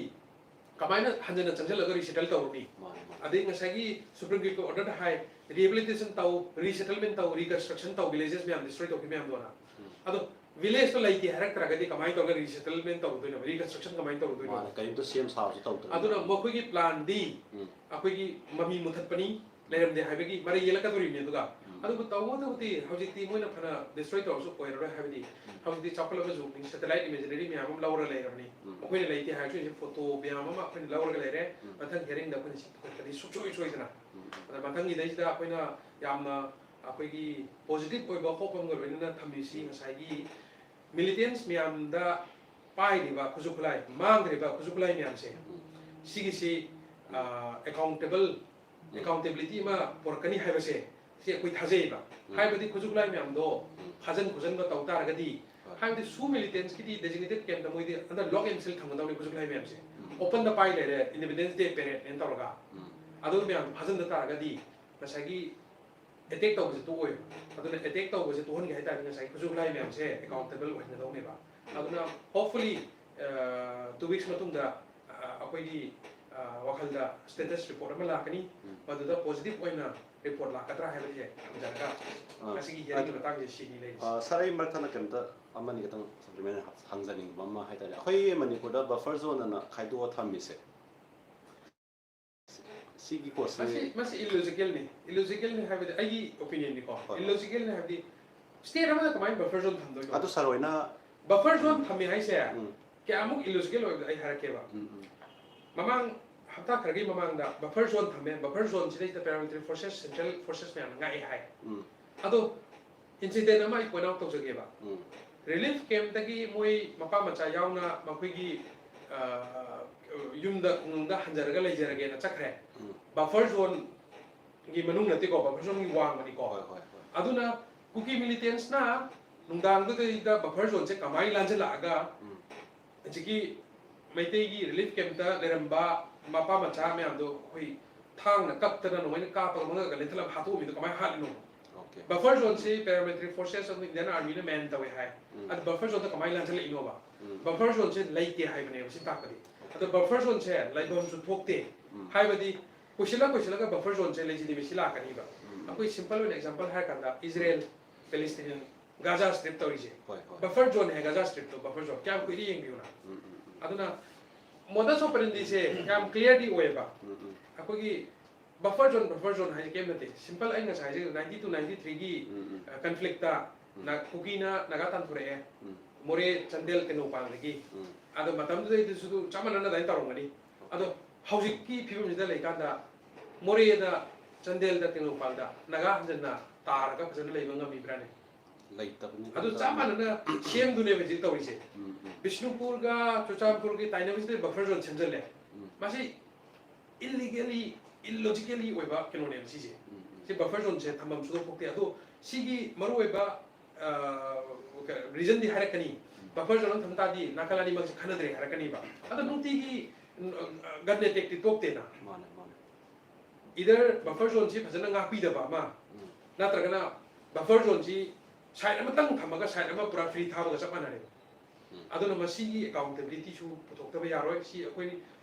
ꯀꯃꯥꯏꯅ ꯍꯟꯖꯟꯅ ꯆꯪꯁꯤꯜꯂꯒ ꯔꯤꯁꯦꯇꯜ ꯇꯧꯔꯨꯅꯤ? ꯃꯥꯅꯤ, ꯃꯥꯅꯤ. ꯑꯗꯩ ꯉꯁꯥꯏꯒꯤ ꯁꯨꯄ꯭ꯔꯤꯝ ꯀꯣꯔꯠꯀꯤ ꯑꯣꯔꯗꯔꯗ ꯍꯥꯏ, ꯔꯤꯍꯦꯕꯤꯂꯤꯇꯦꯁꯟ ꯇꯧ, ꯔꯤꯁꯦꯇꯜꯃꯦꯟ ꯇꯧ, ꯔꯤꯀꯟꯁꯇ꯭ꯔꯛꯁꯟ ꯇꯧ, ꯚꯤꯂꯦꯖꯦꯁ ꯃꯌꯥꯝ ꯗꯤꯁꯇ꯭ꯔꯣꯏ ꯇꯧꯈꯤꯕ ꯃꯌꯥꯝꯗꯣꯅ꯫ ꯎꯝ. ꯑꯗꯣ ꯚꯤꯂꯦꯖꯇꯣ ꯂꯩꯇꯦ ꯍꯥꯏꯔꯛꯇ꯭ꯔꯒꯗꯤ ꯀꯃꯥꯏꯅ ꯇꯧꯔꯒ ꯔꯤꯁꯦꯇꯜꯃꯦꯟ ꯇꯧꯗꯣꯏꯅꯣ, ꯔꯤꯀꯟꯁꯇ꯭ꯔꯛꯁꯟ ꯀꯃꯥꯏꯅ ꯇꯧꯗꯣꯏꯅꯣ? ꯃꯥꯅ ꯀꯔꯤꯝꯇ ꯁꯦꯝ ꯁꯥꯕꯁꯨ ꯇꯧꯗ꯭ꯔꯦ꯫ ꯑꯗꯨꯅ ꯃꯈꯣꯏꯒꯤ ꯄ꯭ꯂꯥꯟꯗꯤ ꯎꯝ. ꯑꯩꯈꯣꯏꯒꯤ ꯃꯃꯤ ꯃꯨꯊꯠꯄꯅꯤ, ꯂꯩꯔꯝꯗꯦ ꯍꯥꯏꯕꯒꯤ ꯃꯔꯩ ꯌꯦꯜꯂꯛꯀꯗꯣꯔꯤꯕꯅꯤ꯫ ꯑꯗꯨꯒ ꯎꯝ. ꯑꯗꯨꯕꯨ ꯇꯧꯕꯇꯕꯨꯗꯤ ꯍꯧꯖꯤꯛꯇꯤ ꯃꯣꯏꯅ ꯐꯅ ꯗꯤꯁꯇ꯭ꯔꯣꯏ ꯇꯧꯔꯁꯨ ꯑꯣꯏꯔꯔꯣꯏ, ꯍꯥꯏꯕꯗꯤ ꯍꯧꯖꯤꯛꯇꯤ ꯆꯥꯎꯈꯠꯂꯕ ꯖꯨꯒꯅꯤ, ꯁꯦꯇꯦꯂꯥꯏꯠ ꯏꯃꯦꯖꯔꯤ ꯃꯌꯥꯝ ꯑꯃ ꯂꯧꯔ ꯂꯩꯔꯕꯅꯤ꯫ ꯎꯝ. ꯑꯩꯈꯣꯏꯅ ꯂꯩꯇꯦ ꯍꯥꯏꯔꯁꯨ ꯍꯧꯖꯤꯛ ꯐꯣꯇꯣ ꯃꯌꯥꯝ ꯑꯃ ꯑꯩꯈꯣꯏꯅ ꯂꯧꯔꯒ ꯂꯩꯔꯦ꯫ ꯎꯝ. ꯃꯊꯪ ꯍꯤꯌꯥꯔꯤꯡꯗ ꯑꯩꯈꯣꯏꯅ ꯁꯤ ꯄꯨꯈꯠꯀꯅꯤ ꯁꯨꯡꯁꯣꯏ ꯁꯣꯏꯗꯅ꯫ ꯎꯝ. ꯑꯗ ꯃꯊꯪꯒꯤꯗꯩꯁꯤꯗ ꯑꯩꯈꯣꯏꯅ ꯌꯥꯝꯅ ꯑꯩꯈꯣꯏꯒꯤ ꯄꯣꯖꯤꯇꯤꯚ ꯑꯣꯏꯕ ꯍꯣꯞ ꯑꯃꯒ ꯂꯣꯏꯅꯅ ꯊꯝꯃꯤꯁꯤ ꯉꯁꯥꯏꯒꯤ ꯃꯤꯂꯤꯇꯦꯟꯁ ꯃꯌꯥꯝꯗ ꯄꯥꯏꯔꯤꯕ ꯈꯨꯠꯁꯨ ꯈꯨꯠꯂꯥꯏ, ꯃꯥꯡꯈ꯭ꯔꯤꯕ ꯈꯨꯠꯁꯨ ꯈꯨꯠꯂꯥꯏ ꯃꯌꯥꯝꯁꯦ, ꯁꯤꯒꯤꯁꯤ ꯑꯦꯀꯥꯎꯟꯇꯦꯕꯜ, ꯑꯦꯀꯥꯎꯟꯇꯦꯕꯤꯂꯤꯇꯤ ꯑꯃ ꯄꯨꯔꯛꯀꯅꯤ ꯍꯥꯏꯕꯁꯦ ꯁꯤ ꯑꯩꯈꯣꯏ ꯊꯥꯖꯩꯌꯦꯕ꯫ ꯎꯝ. ꯍꯥꯏꯕꯗꯤ ꯈꯨꯠꯁꯨ ꯈꯨꯠꯂꯥꯏ ꯃꯌꯥꯝꯗꯣ ꯎꯝ. ꯐꯥꯖꯟ ꯈꯣꯠꯆꯟꯕ ꯇꯧ ꯇꯥꯔꯒꯗꯤ, ꯍꯣꯏ. ꯍꯥꯏꯕꯗꯤ ꯁꯨ ꯃꯤꯂꯤꯇꯦꯟꯁꯀꯤꯗꯤ ꯗꯦꯖꯤꯒꯅꯦꯇꯦꯠ ꯀꯦꯝꯞꯇ ꯃꯣꯏꯗꯤ ꯑꯟꯗꯔ ꯂꯣꯛ ꯑꯦꯟ ꯁꯤꯜ ꯊꯝꯒꯗꯧꯅꯤ ꯈꯨꯠꯁꯨ ꯈꯨꯠꯂꯥꯏ ꯃꯌꯥꯝꯁꯦ꯫ ꯎꯝ. ꯑꯣꯄꯟꯗ ꯄꯥꯏ ꯂꯩꯔꯦ, ꯏꯟꯗꯤꯄꯦꯟꯗꯦꯟꯁ ꯗꯦ ꯄꯦꯔꯦꯠꯅꯦꯅ ꯇꯧꯔꯒ꯫ ꯎꯝ. ꯑꯗꯨ ꯃꯌꯥꯝꯗꯣ ꯐꯥꯖꯟꯗ ꯇꯥꯔꯒꯗꯤ ꯉꯁꯥꯏꯒꯤ ꯑꯦꯇꯦꯛ ꯇꯧꯕꯁꯦ ꯇꯣꯛꯑꯣꯏꯕ꯫ ꯑꯗꯨꯅ ꯑꯦꯇꯦꯛ ꯇꯧꯕꯁꯦ ꯇꯣꯛꯍꯟꯒꯦ ꯍꯥꯏ ꯇꯥꯔꯗꯤ ꯉꯁꯥꯏ ꯈꯨꯠꯁꯨ ꯈꯨꯠꯂꯥꯏ ꯃꯌꯥꯝꯁꯦ ꯑꯦꯀꯥꯎꯟꯇꯦꯕꯜ ꯑꯣꯏꯍꯟꯒꯗꯧꯅꯦꯕ꯫ ꯑꯗꯨꯅ ꯍꯣꯞꯐꯨꯂꯤ ꯇꯨ ꯋꯤꯛꯁ ꯃꯇꯨꯡꯗ ꯑ, ꯑꯩꯈꯣꯏꯒꯤ ꯑ, ꯋꯥꯈꯜꯗ ꯁ꯭ꯇꯦꯇꯁ ꯔꯤꯄꯣꯔꯠ ꯑꯃ ꯂꯥꯛꯀꯅꯤ꯫ ꯎꯝ. ꯃꯗꯨꯗ ꯄꯣꯖꯤꯇꯤꯚ ꯑꯣꯏꯅ ꯔꯤꯄꯣꯔꯠ ꯂꯥꯛꯀꯗ꯭ꯔꯥ ꯍꯥꯏꯕꯁꯦ ꯊꯝꯖꯔꯒ ꯑ, ꯉꯁꯤꯒꯤ ꯍꯤꯌꯥꯔꯤꯡꯒꯤ ꯃꯇꯥꯡꯁꯦ ꯁꯤꯅꯤ ꯂꯩꯔꯤꯁꯦ꯫ ꯑ, ꯁꯥꯔ, ꯑꯩ ꯃꯔꯛ ꯊꯠꯅ ꯀꯩꯝꯇ ꯑꯃꯅꯤ ꯈꯛꯇꯪ ꯁꯄ꯭ꯂꯤꯃꯦꯟ ꯍꯪꯖꯅꯤꯡꯕ ꯑꯃ ꯍꯥꯏꯇꯥꯔꯦ꯫ ꯑꯩꯈꯣꯏ ꯃꯅꯤꯄꯨꯔꯗ ꯕꯐꯔ ꯖꯣꯟ ꯑꯅ ꯈꯥꯏꯗꯣꯛꯑ ꯊꯝꯃꯤꯁꯦ, ꯁꯤꯒꯤ ꯄꯣꯠꯁꯤ ꯃꯁꯤ ꯃꯁꯤ ꯏꯂꯣꯖꯤꯀꯦꯜꯅꯤ꯫ ꯏꯂꯣꯖꯤꯀꯦꯜꯅꯤ ꯍꯥꯏꯕꯗꯤ ꯑꯩꯒꯤ ꯑꯣꯄꯤꯅꯤꯌꯟꯅꯤꯀꯣ꯫ ꯍꯣꯏ, ꯍꯣꯏ. ꯏꯂꯣꯖꯤꯀꯦꯜꯅꯤ ꯍꯥꯏꯕꯗꯤ ꯁ꯭ꯇꯦꯠ ꯑꯃꯗ ꯀꯃꯥꯏꯅ ꯕꯐꯔ ꯖꯣꯟ ꯊꯝꯗꯣꯏꯅꯣ? ꯑꯗꯨ ꯁꯥꯔ ꯍꯣꯏꯅ ꯕꯐꯔ ꯖꯣꯟ ꯊꯝꯃꯦ ꯍꯥꯏꯁꯦ ꯎꯝ. ꯀꯌꯥꯃꯨꯛ ꯏꯂꯣꯖꯤꯀꯦꯜ ꯑꯣꯏꯕꯗꯣ ꯑꯩ ꯍꯥꯏꯔꯛꯀꯦꯕ꯫ ꯎꯝ, ꯎꯝ. ꯃꯃꯥꯡ ꯍꯞꯇꯥ ꯈꯔꯒꯤ ꯃꯃꯥꯡꯗ ꯕꯐꯔ ꯖꯣꯟ ꯊꯝꯃꯦ꯫ Buffer ꯖꯣꯟꯁꯤꯗꯩꯁꯤꯗ paramilitary forces, central forces ꯃꯌꯥꯝꯅ ꯉꯥꯛꯑꯦ ꯍꯥꯏ꯫ ꯎꯝ. ꯑꯗꯣ ꯏꯟꯁꯤꯗꯦꯟ ꯑꯃ ꯑꯩ ꯄꯣꯏꯟꯠ ꯑꯥꯎꯠ ꯇꯧꯖꯒꯦꯕ꯫ ꯎꯝ. ꯔꯤꯂꯤꯐ ꯀꯦꯝꯞꯇꯒꯤ ꯃꯣꯏ ꯃꯄꯥ ꯃꯆꯥ ꯌꯥꯎꯅ ꯃꯈꯣꯏꯒꯤ ꯑ, ꯌꯨꯝꯗ ꯈꯨꯡꯒꯪꯗ ꯍꯟꯖꯔꯒ ꯂꯩꯖꯔꯒꯦꯅ ꯆꯠꯈ꯭ꯔꯦ꯫ ꯎꯝ. ꯕꯐꯔ ꯖꯣꯟꯒꯤ ꯃꯅꯨꯡ ꯅꯠꯇꯦꯀꯣ, ꯕꯐꯔ ꯖꯣꯟꯒꯤ ꯋꯥꯡꯃꯅꯤꯀꯣ꯫ ꯍꯣꯏ, ꯍꯣꯏ, ꯍꯣꯏ. ꯑꯗꯨꯅ ꯀꯨꯀꯤ ꯃꯤꯂꯤꯇꯦꯟꯁꯅ ꯅꯨꯡꯗꯥꯡꯗꯨꯗꯩꯗ ꯕꯐꯔ ꯖꯣꯟꯁꯦ ꯀꯃꯥꯏꯅ ꯂꯥꯟꯁꯤꯜꯂꯛꯑꯒ ꯎꯝ. ꯍꯧꯖꯤꯛꯀꯤ ꯃꯩꯇꯩꯒꯤ ꯔꯤꯂꯤꯐ ꯀꯦꯝꯞꯇ ꯂꯩꯔꯝꯕ ꯃꯄꯥ ꯃꯆꯥ ꯃꯌꯥꯝꯗꯣ ꯑꯩꯈꯣꯏ ꯊꯥꯡꯅ ꯀꯛꯇꯅ ꯅꯣꯡꯃꯩꯅ ꯀꯥꯞꯄꯒ ꯃꯉꯛꯇ ꯂꯦꯟꯊꯠꯂꯒ ꯍꯥꯠꯇꯣꯛꯑꯝꯃꯤꯗꯣ ꯀꯃꯥꯏꯅ ꯍꯥꯠꯂꯤꯅꯣ? Okay. ꯕꯐꯔ ꯖꯣꯟꯁꯤ ꯄꯦꯔꯥꯃꯤꯂꯤꯇꯔꯤ ꯐꯣꯔꯁꯦꯁ ꯑꯃꯗꯤ ꯏꯟꯗꯤꯌꯟ ꯑꯥꯔꯃꯤꯅ ꯃꯦꯟ ꯇꯧꯋꯦ ꯍꯥꯏ꯫ ꯎꯝ. ꯑꯗꯨ ꯕꯐꯔ ꯖꯣꯟꯗ ꯀꯃꯥꯏꯅ ꯂꯥꯟꯁꯤꯜꯂꯛꯏꯅꯣꯕ? ꯎꯝ. ꯕꯐꯔ ꯖꯣꯟꯁꯦ ꯂꯩꯇꯦ ꯍꯥꯏꯕꯅꯦꯕ ꯁꯤ ꯇꯥꯛꯄꯗꯤ꯫ ꯑꯗꯣ ꯕꯐꯔ ꯖꯣꯟꯁꯦ ꯂꯩꯐꯝꯁꯨ ꯊꯣꯛꯇꯦ꯫ ꯎꯝ. ꯍꯥꯏꯕꯗꯤ ꯀꯣꯏꯁꯤꯜꯂ ꯀꯣꯏꯁꯤꯜꯂꯒ ꯕꯐꯔ ꯖꯣꯟꯁꯦ ꯂꯩꯁꯤꯜꯂꯤ ꯁꯤ ꯂꯥꯛꯀꯅꯤꯕ꯫ ꯎꯝ. ꯑꯩꯈꯣꯏ ꯁꯤꯝꯄꯜ ꯑꯣꯏꯅ ꯑꯦꯛꯖꯥꯝꯄꯜ ꯍꯥꯏꯔꯀꯥꯟꯗ ꯏꯖꯔꯦꯜ, ꯄꯦꯂꯦꯁꯇꯤꯅꯤꯌꯟ ꯒꯥꯖꯥ ꯁ꯭ꯇ꯭ꯔꯤꯞ ꯇꯧꯔꯤꯁꯦ꯫ ꯍꯣꯏ ꯍꯣꯏ ꯕꯐꯔ ꯖꯣꯟ ꯍꯥꯏ ꯒꯥꯖꯥ ꯁ꯭ꯇ꯭ꯔꯤꯞꯇꯣ ꯕꯐꯔ ꯖꯣꯟ ꯀꯌꯥꯝ ꯀꯨꯏꯔꯦ ꯌꯦꯡꯕꯤꯌꯨꯅ꯫ ꯎꯝ ꯎꯝ ꯎꯝ ꯑꯗꯨꯅ ꯃꯣꯗꯁ ꯑꯣꯄꯔꯦꯟꯗꯤꯁꯦ ꯌꯥꯝ ꯀ꯭ꯂꯤꯌꯔꯗꯤ ꯑꯣꯏꯌꯦꯕ꯫ ꯎꯝ ꯎꯝ ꯑꯩꯈꯣꯏꯒꯤ ꯕꯐꯔ ꯖꯣꯟ ꯕꯐꯔ ꯖꯣꯟ ꯍꯥꯏꯁꯦ ꯀꯩꯝ ꯅꯠꯇꯦ, ꯁꯤꯝꯄꯜ ꯑꯩ ꯉꯁꯥꯏ ꯍꯥꯏꯖꯦ ꯅꯥꯏꯟꯇꯤ ꯇꯨ ꯅꯥꯏꯟꯇꯤ ꯊ꯭ꯔꯤꯒꯤ ꯎꯝ ꯎꯝ ꯀꯟꯐ꯭ꯂꯤꯛꯇ ꯎꯝ. ꯀꯨꯀꯤꯅ ꯅꯥꯒꯥ ꯇꯥꯟꯊꯣꯔꯛꯑꯦ꯫ ꯎꯝ ꯃꯣꯔꯦ ꯆꯥꯟꯗꯦꯜ ꯇꯦꯡꯅꯧꯄꯜꯗꯒꯤ꯫ ꯎꯝ ꯑꯗꯣ ꯃꯇꯝꯗꯨꯗꯩꯗꯨꯁꯨ ꯑꯗꯨꯝ ꯆꯞ ꯃꯥꯟꯅꯅ ꯑꯗꯨꯃꯥꯏꯅ ꯇꯧꯔꯝꯒꯅꯤ꯫ ꯑꯗꯣ ꯍꯧꯖꯤꯛꯀꯤ ꯐꯤꯕꯝꯁꯤꯗ ꯂꯩꯀꯥꯟꯗ ꯃꯣꯔꯦꯗ, ꯆꯥꯟꯗꯦꯜꯗ, ꯇꯦꯡꯅꯧꯄꯜꯗ ꯅꯥꯒꯥ ꯍꯟꯖꯟꯅ ꯇꯥꯔꯒ ꯐꯖꯅ ꯂꯩꯕ ꯉꯝꯃꯤꯕ꯭ꯔꯥꯅꯦ? ꯂꯩꯇꯕꯅꯤ ꯑꯗꯨ ꯆꯞ ꯃꯥꯟꯅꯅ ꯁꯦꯝꯗꯨꯅꯦꯕ ꯍꯧꯖꯤꯛ ꯇꯧꯔꯤꯁꯦ꯫ ꯎꯝ ꯎꯝ ꯕꯤꯁꯅꯨꯄꯨꯔꯒ ꯆꯨꯔꯆꯥꯟꯄꯨꯔꯒꯤ ꯇꯥꯏꯅꯕꯁꯤꯗ ꯕꯐꯔ ꯖꯣꯟ ꯁꯦꯝꯖꯜꯂꯦ꯫ ꯎꯝ ꯃꯁꯤ ꯏꯜꯂꯤꯒꯦꯂꯤ, ꯏꯜꯂꯣꯖꯤꯀꯦꯂꯤ ꯑꯣꯏꯕ ꯀꯩꯅꯣꯅꯦꯕ ꯁꯤꯁꯦ꯫ ꯎꯝ ꯎꯝ ꯁꯤ ꯕꯐꯔ ꯖꯣꯟꯁꯦ ꯊꯝꯐꯝ ꯁꯨꯡꯊꯣꯛ ꯊꯣꯛꯇꯦ꯫ ꯑꯗꯣ ꯁꯤꯒꯤ ꯃꯔꯨꯑꯣꯏꯕ ꯔꯤꯖꯟꯗꯤ ꯍꯥꯏꯔꯛꯀꯅꯤ꯫ ꯕꯐꯔ ꯖꯣꯟ ꯑꯃ ꯊꯝ ꯇꯥꯔꯗꯤ ꯅꯥꯀꯜ ꯑꯅꯤꯃꯛꯁꯦ ꯈꯟꯅꯗ꯭ꯔꯦ ꯍꯥꯏꯔꯛꯀꯅꯤꯕ꯫ ꯑꯗꯣ ꯅꯨꯡꯇꯤꯒꯤ ꯒꯟ ꯑꯦꯇꯦꯛꯇꯤ ꯇꯣꯛꯇꯦꯅ꯫ ꯃꯥꯅꯦ ꯃꯥꯅꯦ ꯏꯗꯔ ꯕꯐꯔ ꯖꯣꯟꯁꯤ ꯐꯖꯅ ꯉꯥꯛꯄꯤꯗꯕ ꯑꯃ, ꯎꯝ ꯅꯠꯇ꯭ꯔꯒꯅ ꯕꯐꯔ ꯖꯣꯟꯁꯤ ꯁꯥꯏꯠ ꯑꯃꯇꯪ ꯊꯝꯃꯒ ꯁꯥꯏꯠ ꯑꯃ ꯄꯨꯔꯥ ꯐ꯭ꯔꯤ ꯊꯥꯕꯒ ꯆꯞ ꯃꯥꯟꯅꯔꯦꯕ꯫ ꯎꯝ ꯑꯗꯨꯅ ꯃꯁꯤꯒꯤ ꯑꯦꯀꯥꯎꯟꯇꯦꯕꯤꯂꯤꯇꯤꯁꯨ ꯄꯨꯊꯣꯛꯇꯕ ꯌꯥꯔꯣꯏ꯫ ꯁꯤ ꯑꯩꯈꯣꯏ,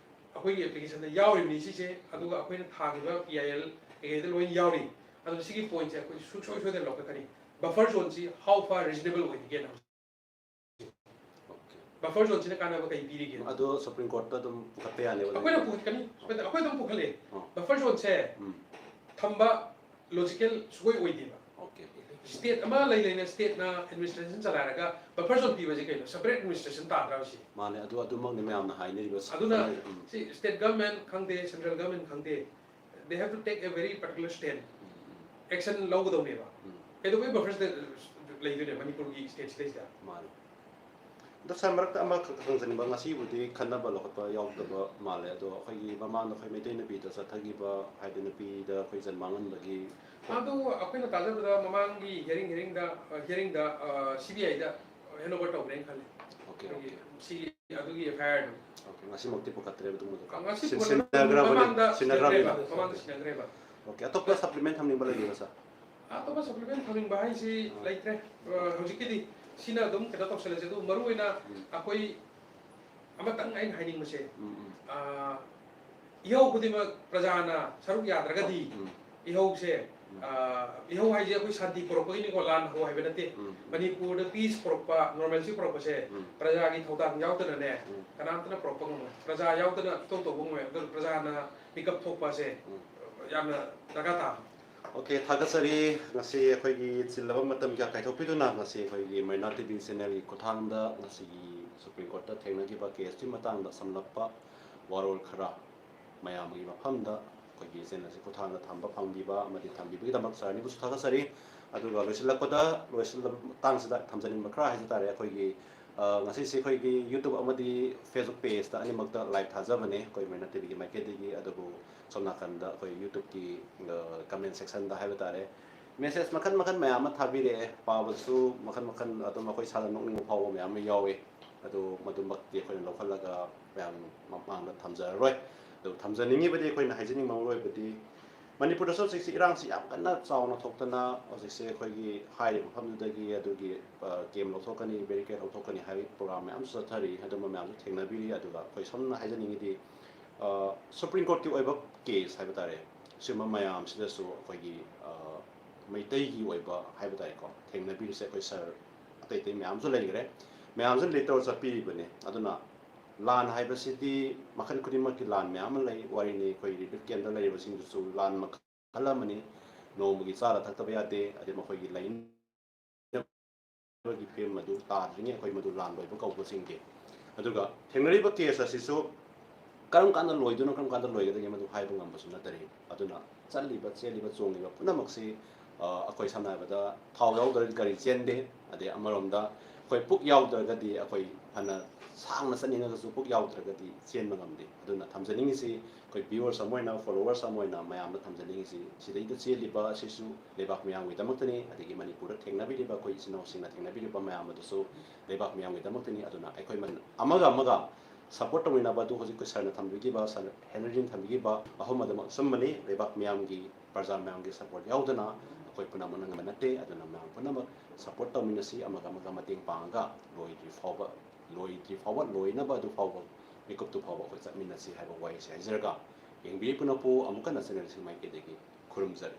ꯑꯩꯈꯣꯏꯒꯤ ꯑꯦꯄ꯭ꯂꯤꯀꯦꯁꯟꯗ ꯌꯥꯎꯔꯤꯕꯅꯤ ꯁꯤꯁꯦ꯫ ꯑꯗꯨꯒ ꯑꯩꯈꯣꯏꯅ ꯊꯥꯈꯤꯕ ꯄꯤ ꯑꯥꯏ ꯑꯦꯜ ꯀꯩꯀꯩꯗ ꯂꯣꯏ ꯌꯥꯎꯔꯤ꯫ ꯑꯗꯨꯅ ꯁꯤꯒꯤ ꯄꯣꯏꯟꯠꯁꯦ ꯑꯩꯈꯣꯏ ꯁꯨꯡꯁꯣꯏ ꯁꯣꯏꯗꯅ ꯂꯧꯈꯠꯀꯅꯤ꯫ ꯕꯐꯔ ꯖꯣꯟꯁꯤ how far reasonable ꯑꯣꯏꯔꯤꯒꯦꯅ꯫ ꯑꯣꯀꯦ ꯕꯐꯔ ꯖꯣꯟꯁꯤꯅ ꯀꯥꯟꯅꯕ ꯀꯩ ꯄꯤꯔꯤꯒꯦ? ꯑꯗꯣ ꯁꯨꯄ꯭ꯔꯤꯝ ꯀꯣꯔꯠꯇ ꯑꯗꯨꯝ ꯄꯨꯈꯠꯄ ꯌꯥꯅꯦꯕ ꯑꯗꯨꯝ? ꯑꯩꯈꯣꯏꯅ ꯄꯨꯈꯠꯀꯅꯤ꯫ ꯑꯩꯈꯣꯏ ꯑꯗꯨꯝ ꯄꯨꯈꯠꯂꯦ꯫ ꯑꯣ. ꯕꯐꯔ ꯖꯣꯟꯁꯦ ꯎꯝ ꯊꯝꯕ ꯂꯣꯖꯤꯀꯦꯜ ꯁꯨꯡꯑꯣꯏ ꯑꯣꯏꯗꯦꯕ꯫ ꯑꯣꯀꯦ ꯁ꯭ꯇꯦꯠ ꯑꯃ ꯂꯩ ꯂꯩꯅ ꯁ꯭ꯇꯦꯠꯅ ꯑꯦꯗꯃꯤꯅꯤꯁꯇ꯭ꯔꯦꯁꯟ ꯆꯂꯥꯏꯔꯒ ꯕꯐꯔ ꯖꯣꯟ ꯄꯤꯕꯁꯦ ꯀꯩꯅꯣ? ꯁꯦꯄꯔꯦꯠ ꯑꯦꯗꯃꯤꯅꯤꯁꯇ꯭ꯔꯦꯁꯟ ꯇꯥꯗ꯭ꯔꯕ ꯁꯤ? ꯃꯥꯅꯦ, ꯑꯗꯨ ꯑꯗꯨꯃꯛꯅꯤ ꯃꯌꯥꯝꯅ ꯍꯥꯏꯅꯔꯤꯕ꯫ ꯑꯗꯨꯅ ꯎꯝ. ꯁꯤ ꯁ꯭ꯇꯦꯠ ꯒꯚꯔꯟꯃꯦꯟꯠ ꯈꯪꯗꯦ, ꯁꯦꯟꯇ꯭ꯔꯦꯜ ꯒꯚꯔꯟꯃꯦꯟꯠ ꯈꯪꯗꯦ, they have to take a very particular stand. Um, um. Action ꯂꯧꯒꯗꯧꯅꯦꯕ꯫ ꯎꯝ. ꯀꯩꯗꯧꯕꯩ ꯕꯐꯔ ꯁ꯭ꯇꯦꯠ ꯂꯩꯗꯣꯏꯅꯦ ꯃꯅꯤꯄꯨꯔꯒꯤ ꯁ꯭ꯇꯦꯠꯁꯤꯗꯩꯁꯤꯗ? ꯃꯥꯅꯦ꯫ ꯑꯗꯣ ꯁꯥꯔ, ꯃꯔꯛꯇ ꯑꯃꯈꯛ ꯍꯪꯖꯅꯤꯡꯕ, ꯉꯁꯤꯕꯨꯗꯤ ꯈꯟꯅꯕ ꯂꯧꯈꯠꯄ ꯌꯥꯎꯗꯕ ꯃꯥꯜꯂꯦ, ꯑꯗꯣ ꯑꯩꯈꯣꯏꯒꯤ ꯃꯃꯥꯡꯗ ꯑꯩꯈꯣꯏ ꯃꯩꯇꯩ ꯅꯨꯄꯤꯗ ꯆꯠꯊꯈꯤꯕ, ꯍꯥꯏꯗꯤ ꯅꯨꯄꯤꯗ ꯑꯩꯈꯣꯏ ꯖꯟ ꯃꯥꯡꯍꯟꯕꯒꯤ ꯑꯗꯨ ꯑꯩꯈꯣꯏꯅ ꯇꯥꯖꯕꯗ ꯃꯃꯥꯡꯒꯤ ꯍꯤꯌꯔꯤꯡ, ꯍꯤꯌꯔꯤꯡꯗ, ꯑ, ꯍꯤꯌꯔꯤꯡꯗ, ꯑ, ꯁꯤ ꯕꯤ ꯑꯥꯏꯗ ꯍꯦꯟ ꯑꯣꯚꯔ ꯇꯧꯈ꯭ꯔꯦꯅ ꯈꯜꯂꯦ꯫ ꯑꯣꯀꯦ, ꯑꯩꯈꯣꯏꯒꯤ ꯑꯣꯀꯦ. ꯁꯤꯒꯤ ꯑꯗꯨꯒꯤ ꯑꯦꯐ ꯑꯥꯏ ꯑꯥꯔꯗꯨ꯫ ꯑꯣꯀꯦ, ꯉꯁꯤꯃꯛꯇꯤ ꯄꯨꯈꯠꯇ꯭ꯔꯦꯕ ꯑꯗꯨꯒꯨꯝꯕꯗꯣ? ꯉꯁꯤ ꯁꯤꯟ-, ꯄꯨꯈꯠꯂꯕ ꯁꯤꯟꯅꯈ꯭ꯔꯕꯅꯦ, ꯃꯃꯥꯡꯗ ꯁꯤꯟꯅꯈ꯭ꯔꯕꯅꯦ꯫ ꯁꯤꯟꯅꯈ꯭ꯔꯦꯕ, ꯃꯃꯥꯡꯗ ꯁꯤꯟꯅꯈ꯭ꯔꯦꯕ꯫ ꯑꯣꯀꯦ, ꯑꯇꯣꯞꯄ ꯁꯄ꯭ꯂꯤꯃꯦꯟ ꯊꯝꯅꯤꯡꯕ ꯂꯩꯕꯤꯕ꯭ꯔꯥ, ꯁꯥꯔ? ꯑꯇꯣꯞꯄ ꯁꯄ꯭ꯂꯤꯃꯦꯟ ꯊꯝꯅꯤꯡꯕ ꯍꯥꯏꯁꯤ ꯑꯥ. ꯂꯩꯇ꯭ꯔꯦ꯫ ꯑ, ꯍꯧꯖꯤꯛꯀꯤꯗꯤ ꯁꯤꯅ ꯑꯗꯨꯝ ꯀꯩꯅꯣ ꯇꯧꯁꯜꯂꯁꯦ꯫ ꯑꯗꯨ ꯃꯔꯨ ꯑꯣꯏꯅ ꯎꯝ. ꯑꯩꯈꯣꯏ ꯑꯃꯇꯪ ꯑꯩꯅ ꯍꯥꯏꯅꯤꯡꯕꯁꯦ, ꯎꯝ, ꯎꯝ. ꯑ, ꯏꯍꯧ ꯈꯨꯗꯤꯡꯃꯛ ꯄ꯭ꯔꯖꯥꯅ ꯁꯔꯨꯛ ꯌꯥꯗ꯭ꯔꯒꯗꯤ ꯎꯝ. ꯏꯍꯧꯁꯦ ꯑ, ꯏꯍꯧ ꯍꯥꯏꯁꯦ ꯑꯩꯈꯣꯏ ꯁꯥꯟꯇꯤ ꯄꯨꯔꯛꯄꯒꯤꯅꯤꯀꯣ, ꯂꯥꯟ ꯍꯧ ꯍꯥꯏꯕ ꯅꯠꯇꯦ꯫ ꯎꯝ꯫ ꯃꯅꯤꯄꯨꯔꯗ peace ꯄꯨꯔꯛꯄ, normalcy ꯄꯨꯔꯛꯄꯁꯦ ꯎꯝ꯫ ꯄ꯭ꯔꯖꯥꯒꯤ ꯊꯧꯗꯥꯡ ꯌꯥꯎꯗꯅꯅꯦ ꯎꯝ꯫ ꯀꯅꯥꯝꯇꯅ ꯄꯨꯔꯛꯄ ꯉꯝꯃꯣꯏ꯫ ꯄ꯭ꯔꯖꯥ ꯌꯥꯎꯗꯅ ꯏꯇꯧ ꯇꯧꯕ ꯉꯝꯃꯣꯏ꯫ ꯑꯗꯨꯅ ꯄ꯭ꯔꯖꯥꯅ ꯃꯤꯀꯞ ꯊꯣꯛꯄ ꯑꯁꯦ ꯎꯝ꯫ ꯌꯥꯝꯅ ꯗꯔꯀꯥꯔ ꯇꯥꯕ꯫ Okay, ꯊꯥꯒꯠꯆꯔꯤ꯫ ꯉꯁꯤ ꯑꯩꯈꯣꯏꯒꯤ ꯆꯤꯜꯂꯕ ꯃꯇꯝ ꯀꯌꯥ ꯀꯥꯏꯊꯣꯛꯄꯤꯗꯨꯅ ꯉꯁꯤ ꯑꯩꯈꯣꯏꯒꯤ ꯃꯩꯅꯥ TV channelꯒꯤ ꯈꯨꯠꯊꯥꯡꯗ ꯉꯁꯤꯒꯤ Supreme Courtꯇ ꯊꯦꯡꯅꯈꯤꯕ caseꯀꯤ ꯃꯇꯥꯡꯗ ꯁꯝꯂꯞꯄ ꯋꯥꯔꯣꯜ ꯈꯔ ꯃꯌꯥꯝꯒꯤ ꯃꯐꯝꯗ ꯑꯩꯈꯣꯏꯒꯤ channelꯁꯤ ꯈꯨꯠꯊꯥꯡꯗ ꯊꯝꯕ ꯐꯪꯕꯤꯕ ꯑꯃꯗꯤ ꯊꯝꯕꯤꯕꯒꯤꯗꯃꯛ sirꯅꯤꯕꯨꯁꯨ ꯊꯥꯒꯠꯆꯔꯤ꯫ ꯑꯗꯨꯒ ꯂꯣꯏꯁꯤꯜꯂꯛꯄꯗ, ꯂꯣꯏꯁꯤꯜꯂꯛꯄ ꯃꯇꯥꯡꯁꯤꯗ ꯊꯝꯖꯅꯤꯡꯕ ꯈꯔ ꯍꯥꯏꯖ ꯇꯥꯔꯦ꯫ ꯑꯩꯈꯣꯏꯒꯤ, ꯑ, ꯉꯁꯤꯁꯦ ꯑꯩꯈꯣꯏꯒꯤ YouTube ꯑꯃꯗꯤ Facebook pageꯇ ꯑꯅꯤꯃꯛꯇ live ꯊꯥꯖꯕꯅꯦ ꯑꯩꯈꯣꯏ ꯃꯩꯅꯥ TVꯒꯤ ꯃꯥꯏꯀꯩꯗꯒꯤ꯫ ꯑꯗꯨꯕꯨ ꯁꯣꯝ ꯅꯥꯀꯟꯗ ꯑꯩꯈꯣꯏ YouTubeꯀꯤ, ꯑ, comment sectionꯗ ꯍꯥꯏꯕ ꯇꯥꯔꯦ, message ꯃꯈꯜ ꯃꯈꯜ ꯃꯌꯥꯝ ꯑꯃ ꯊꯥꯕꯤꯔꯛꯑꯦ꯫ ꯄꯥꯕꯁꯨ ꯃꯈꯜ ꯃꯈꯜ ꯑꯗꯨꯝ ꯑꯩꯈꯣꯏ ꯏꯁꯥꯗ ꯅꯣꯛꯅꯤꯡꯕ ꯐꯥꯎꯕ ꯃꯌꯥꯝ ꯑꯃ ꯌꯥꯎꯋꯦ꯫ ꯑꯗꯨ ꯃꯗꯨꯃꯛꯇꯤ ꯑꯩꯈꯣꯏꯅ ꯂꯧꯈꯠꯂꯒ ꯃꯌꯥꯝ ꯃꯃꯥꯡꯗ ꯊꯝꯖꯔꯔꯣꯏ꯫ ꯑꯗꯨ ꯊꯝꯖꯅꯤꯡꯉꯤꯕꯗꯤ, ꯑꯩꯈꯣꯏꯅ ꯍꯥꯏꯖꯅꯤꯡꯕ ꯃꯔꯨ ꯑꯣꯏꯕꯗꯤ, ꯃꯅꯤꯄꯨꯔꯗꯁꯨ ꯍꯧꯖꯤꯛꯁꯤ ꯏꯔꯥꯡꯁꯤ ꯌꯥꯝ ꯀꯟꯅ ꯆꯥꯎꯅ ꯊꯣꯛꯇꯅ, ꯍꯧꯖꯤꯛꯁꯦ ꯑꯩꯈꯣꯏꯒꯤ ꯍꯥꯏꯔꯤꯕ ꯃꯐꯝꯗꯨꯗꯒꯤ ꯑꯗꯨꯒꯤ, ꯑ, camp ꯂꯧꯊꯣꯛꯀꯅꯤ, barricade ꯂꯧꯊꯣꯛꯀꯅꯤ ꯍꯥꯏꯕꯒꯤ program ꯃꯌꯥꯝꯁꯨ ꯆꯠꯊꯔꯤ꯫ ꯑꯗꯨꯝꯕ ꯃꯌꯥꯝꯁꯨ ꯊꯦꯡꯅꯕꯤꯔꯤ꯫ ꯑꯗꯨꯒ ꯑꯩꯈꯣꯏ ꯁꯝꯅ ꯍꯥꯏꯖꯅꯤꯡꯉꯤꯗꯤ, ꯑ, Supreme Courtꯀꯤ ꯑꯣꯏꯕ case ꯍꯥꯏꯕ ꯇꯥꯔꯦ, ꯁꯤꯒꯨꯝꯕ ꯃꯌꯥꯝꯁꯤꯗꯁꯨ ꯑꯩꯈꯣꯏꯒꯤ, ꯑ, ꯃꯩꯇꯩꯒꯤ ꯑꯣꯏꯕ ꯍꯥꯏꯕ ꯇꯥꯔꯦꯀꯣ, ꯊꯦꯡꯅꯕꯤꯔꯤꯁꯦ ꯑꯩꯈꯣꯏ sir ꯑꯇꯩ ꯑꯇꯩ ꯃꯌꯥꯝꯁꯨ ꯂꯩꯈ꯭ꯔꯦ꯫ ꯃꯌꯥꯝꯁꯨ lead ꯇꯧꯔ ꯆꯠꯄꯤꯔꯤꯕꯅꯤ꯫ ꯑꯗꯨꯅ ꯂꯥꯟ ꯍꯥꯏꯕꯁꯤꯗꯤ ꯃꯈꯜ ꯈꯨꯗꯤꯡꯃꯛꯀꯤ ꯂꯥꯟ ꯃꯌꯥꯝ ꯑꯃ ꯂꯩ꯫ ꯋꯥꯔꯤꯅꯤ, ꯑꯩꯈꯣꯏ relief campꯇ ꯂꯩꯔꯤꯕꯁꯤꯡꯗꯨꯁꯨ ꯂꯥꯟ ꯃꯈꯜ ꯑꯃꯅꯤ꯫ ꯅꯣꯡꯃꯒꯤ ꯆꯥꯔ ꯊꯛꯇꯕ ꯌꯥꯗꯦ, ꯑꯗꯩ ꯃꯈꯣꯏꯒꯤ ꯂꯩꯅꯕꯒꯤ ꯐꯤꯕꯝ ꯑꯗꯨ ꯇꯥꯗ꯭ꯔꯤꯉꯩ ꯑꯩꯈꯣꯏ ꯃꯗꯨ ꯂꯥꯟ ꯂꯣꯏꯕ ꯀꯧꯕ ꯆꯤꯡꯗꯦ꯫ ꯑꯗꯨꯒ ꯊꯦꯡꯅꯔꯤꯕ case ꯑꯁꯤꯁꯨ ꯀꯔꯝ ꯀꯥꯟꯗ ꯂꯣꯏꯗꯣꯏꯅꯣ, ꯀꯔꯝ ꯀꯥꯟꯗ ꯂꯣꯏꯒꯗꯒꯦ, ꯃꯗꯨ ꯍꯥꯏꯕ ꯉꯝꯕꯁꯨ ꯅꯠꯇꯔꯤ꯫ ꯑꯗꯨꯅ ꯆꯠꯂꯤꯕ, ꯆꯦꯜꯂꯤꯕ, ꯆꯣꯡꯂꯤꯕ ꯄꯨꯝꯅꯃꯛꯁꯤ, ꯑ, ꯑꯩꯈꯣꯏ ꯁꯝꯅ ꯍꯥꯏꯔꯕꯗ ꯊꯥꯎ ꯌꯥꯎꯗ꯭ꯔꯗꯤ ꯒꯥꯔꯤ ꯆꯦꯟꯗꯦ꯫ ꯑꯗꯩ ꯑꯃꯔꯣꯝꯗ ꯑꯩꯈꯣꯏ ꯄꯨꯛ ꯌꯥꯎꯗ꯭ꯔꯒꯗꯤ, ꯑꯩꯈꯣꯏ ꯐꯅ ꯁꯥꯡꯅ ꯆꯠꯅꯤꯡꯉꯒꯁꯨ ꯄꯨꯛ ꯌꯥꯎꯗ꯭ꯔꯒꯗꯤ ꯆꯦꯟꯕ ꯉꯝꯗꯦ꯫ ꯑꯗꯨꯅ ꯊꯝꯖꯅꯤꯡꯉꯤꯁꯤ, ꯑꯩꯈꯣꯏ viewers ꯑꯃ ꯑꯣꯏꯅ, followers ꯑꯃ ꯑꯣꯏꯅ ꯃꯌꯥꯝꯗ ꯊꯝꯖꯅꯤꯡꯉꯤꯁꯤ, ꯁꯤꯗꯩꯗ ꯆꯦꯜꯂꯤꯕ ꯑꯁꯤꯁꯨ ꯂꯩꯕꯥꯛ ꯃꯤꯌꯥꯝꯒꯤꯗꯃꯛꯇꯅꯤ, ꯑꯗꯒꯤ ꯃꯅꯤꯄꯨꯔꯗ ꯊꯦꯡꯅꯕꯤꯔꯤꯕ ꯑꯩꯈꯣꯏ ꯏꯆꯤꯟ ꯏꯅꯥꯎꯁꯤꯡꯅ ꯊꯦꯡꯅꯕꯤꯔꯤꯕ ꯃꯌꯥꯝ ꯑꯗꯨꯁꯨ ꯂꯩꯕꯥꯛ ꯃꯤꯌꯥꯝꯒꯤꯗꯃꯛꯇꯅꯤ꯫ ꯑꯗꯨꯅ ꯑꯩꯈꯣꯏ ꯃꯟ-, ꯑꯃꯒ ꯑꯃꯒ support ꯇꯧꯃꯤꯟꯅꯕ ꯑꯗꯨ ꯍꯧꯖꯤꯛ ꯑꯩꯈꯣꯏ sirꯅ ꯊꯝꯕꯤꯈꯤꯕ, sir ꯍꯦꯅꯔꯤꯅ ꯊꯝꯕꯤꯈꯤꯕ ꯑꯍꯨꯝ ꯑꯗꯨꯃꯛ ꯑꯆꯨꯝꯕꯅꯤ꯫ ꯂꯩꯕꯥꯛ ꯃꯤꯌꯥꯝꯒꯤ, ꯄ꯭ꯔꯖꯥ ꯃꯌꯥꯝꯒꯤ support ꯌꯥꯎꯗꯅ ꯑꯩꯈꯣꯏ ꯄꯨꯝꯅꯃꯛꯅ ꯉꯝꯕ ꯅꯠꯇꯦ꯫ ꯑꯗꯨꯅ ꯃꯌꯥꯝ ꯄꯨꯝꯅꯃꯛ support ꯇꯧꯃꯤꯟꯅꯁꯤ, ꯑꯃꯒ ꯑꯃꯒ ꯃꯇꯦꯡ ꯄꯥꯡꯉꯒ ꯂꯣꯏꯗ꯭ꯔꯤ ꯐꯥꯎꯕ, ꯂꯣꯏꯗ꯭ꯔꯤ ꯐꯥꯎꯕ, ꯂꯣꯏꯅꯕ ꯑꯗꯨ ꯐꯥꯎꯕ, ꯃꯤꯀꯨꯞꯇꯨ ꯐꯥꯎꯕ ꯑꯩꯈꯣꯏ ꯆꯠꯃꯤꯟꯅꯁꯤ ꯍꯥꯏꯕ ꯋꯥꯍꯩꯁꯤ ꯍꯥꯏꯖꯔꯒ, ꯌꯦꯡꯕꯤꯔꯤ ꯄꯨꯝꯅꯃꯛꯄꯨ ꯑꯃꯨꯛ ꯍꯟꯅ channelꯁꯤꯒꯤ ꯃꯥꯏꯀꯩꯗꯒꯤ ꯈꯨꯔꯨꯝꯖꯔꯤ꯫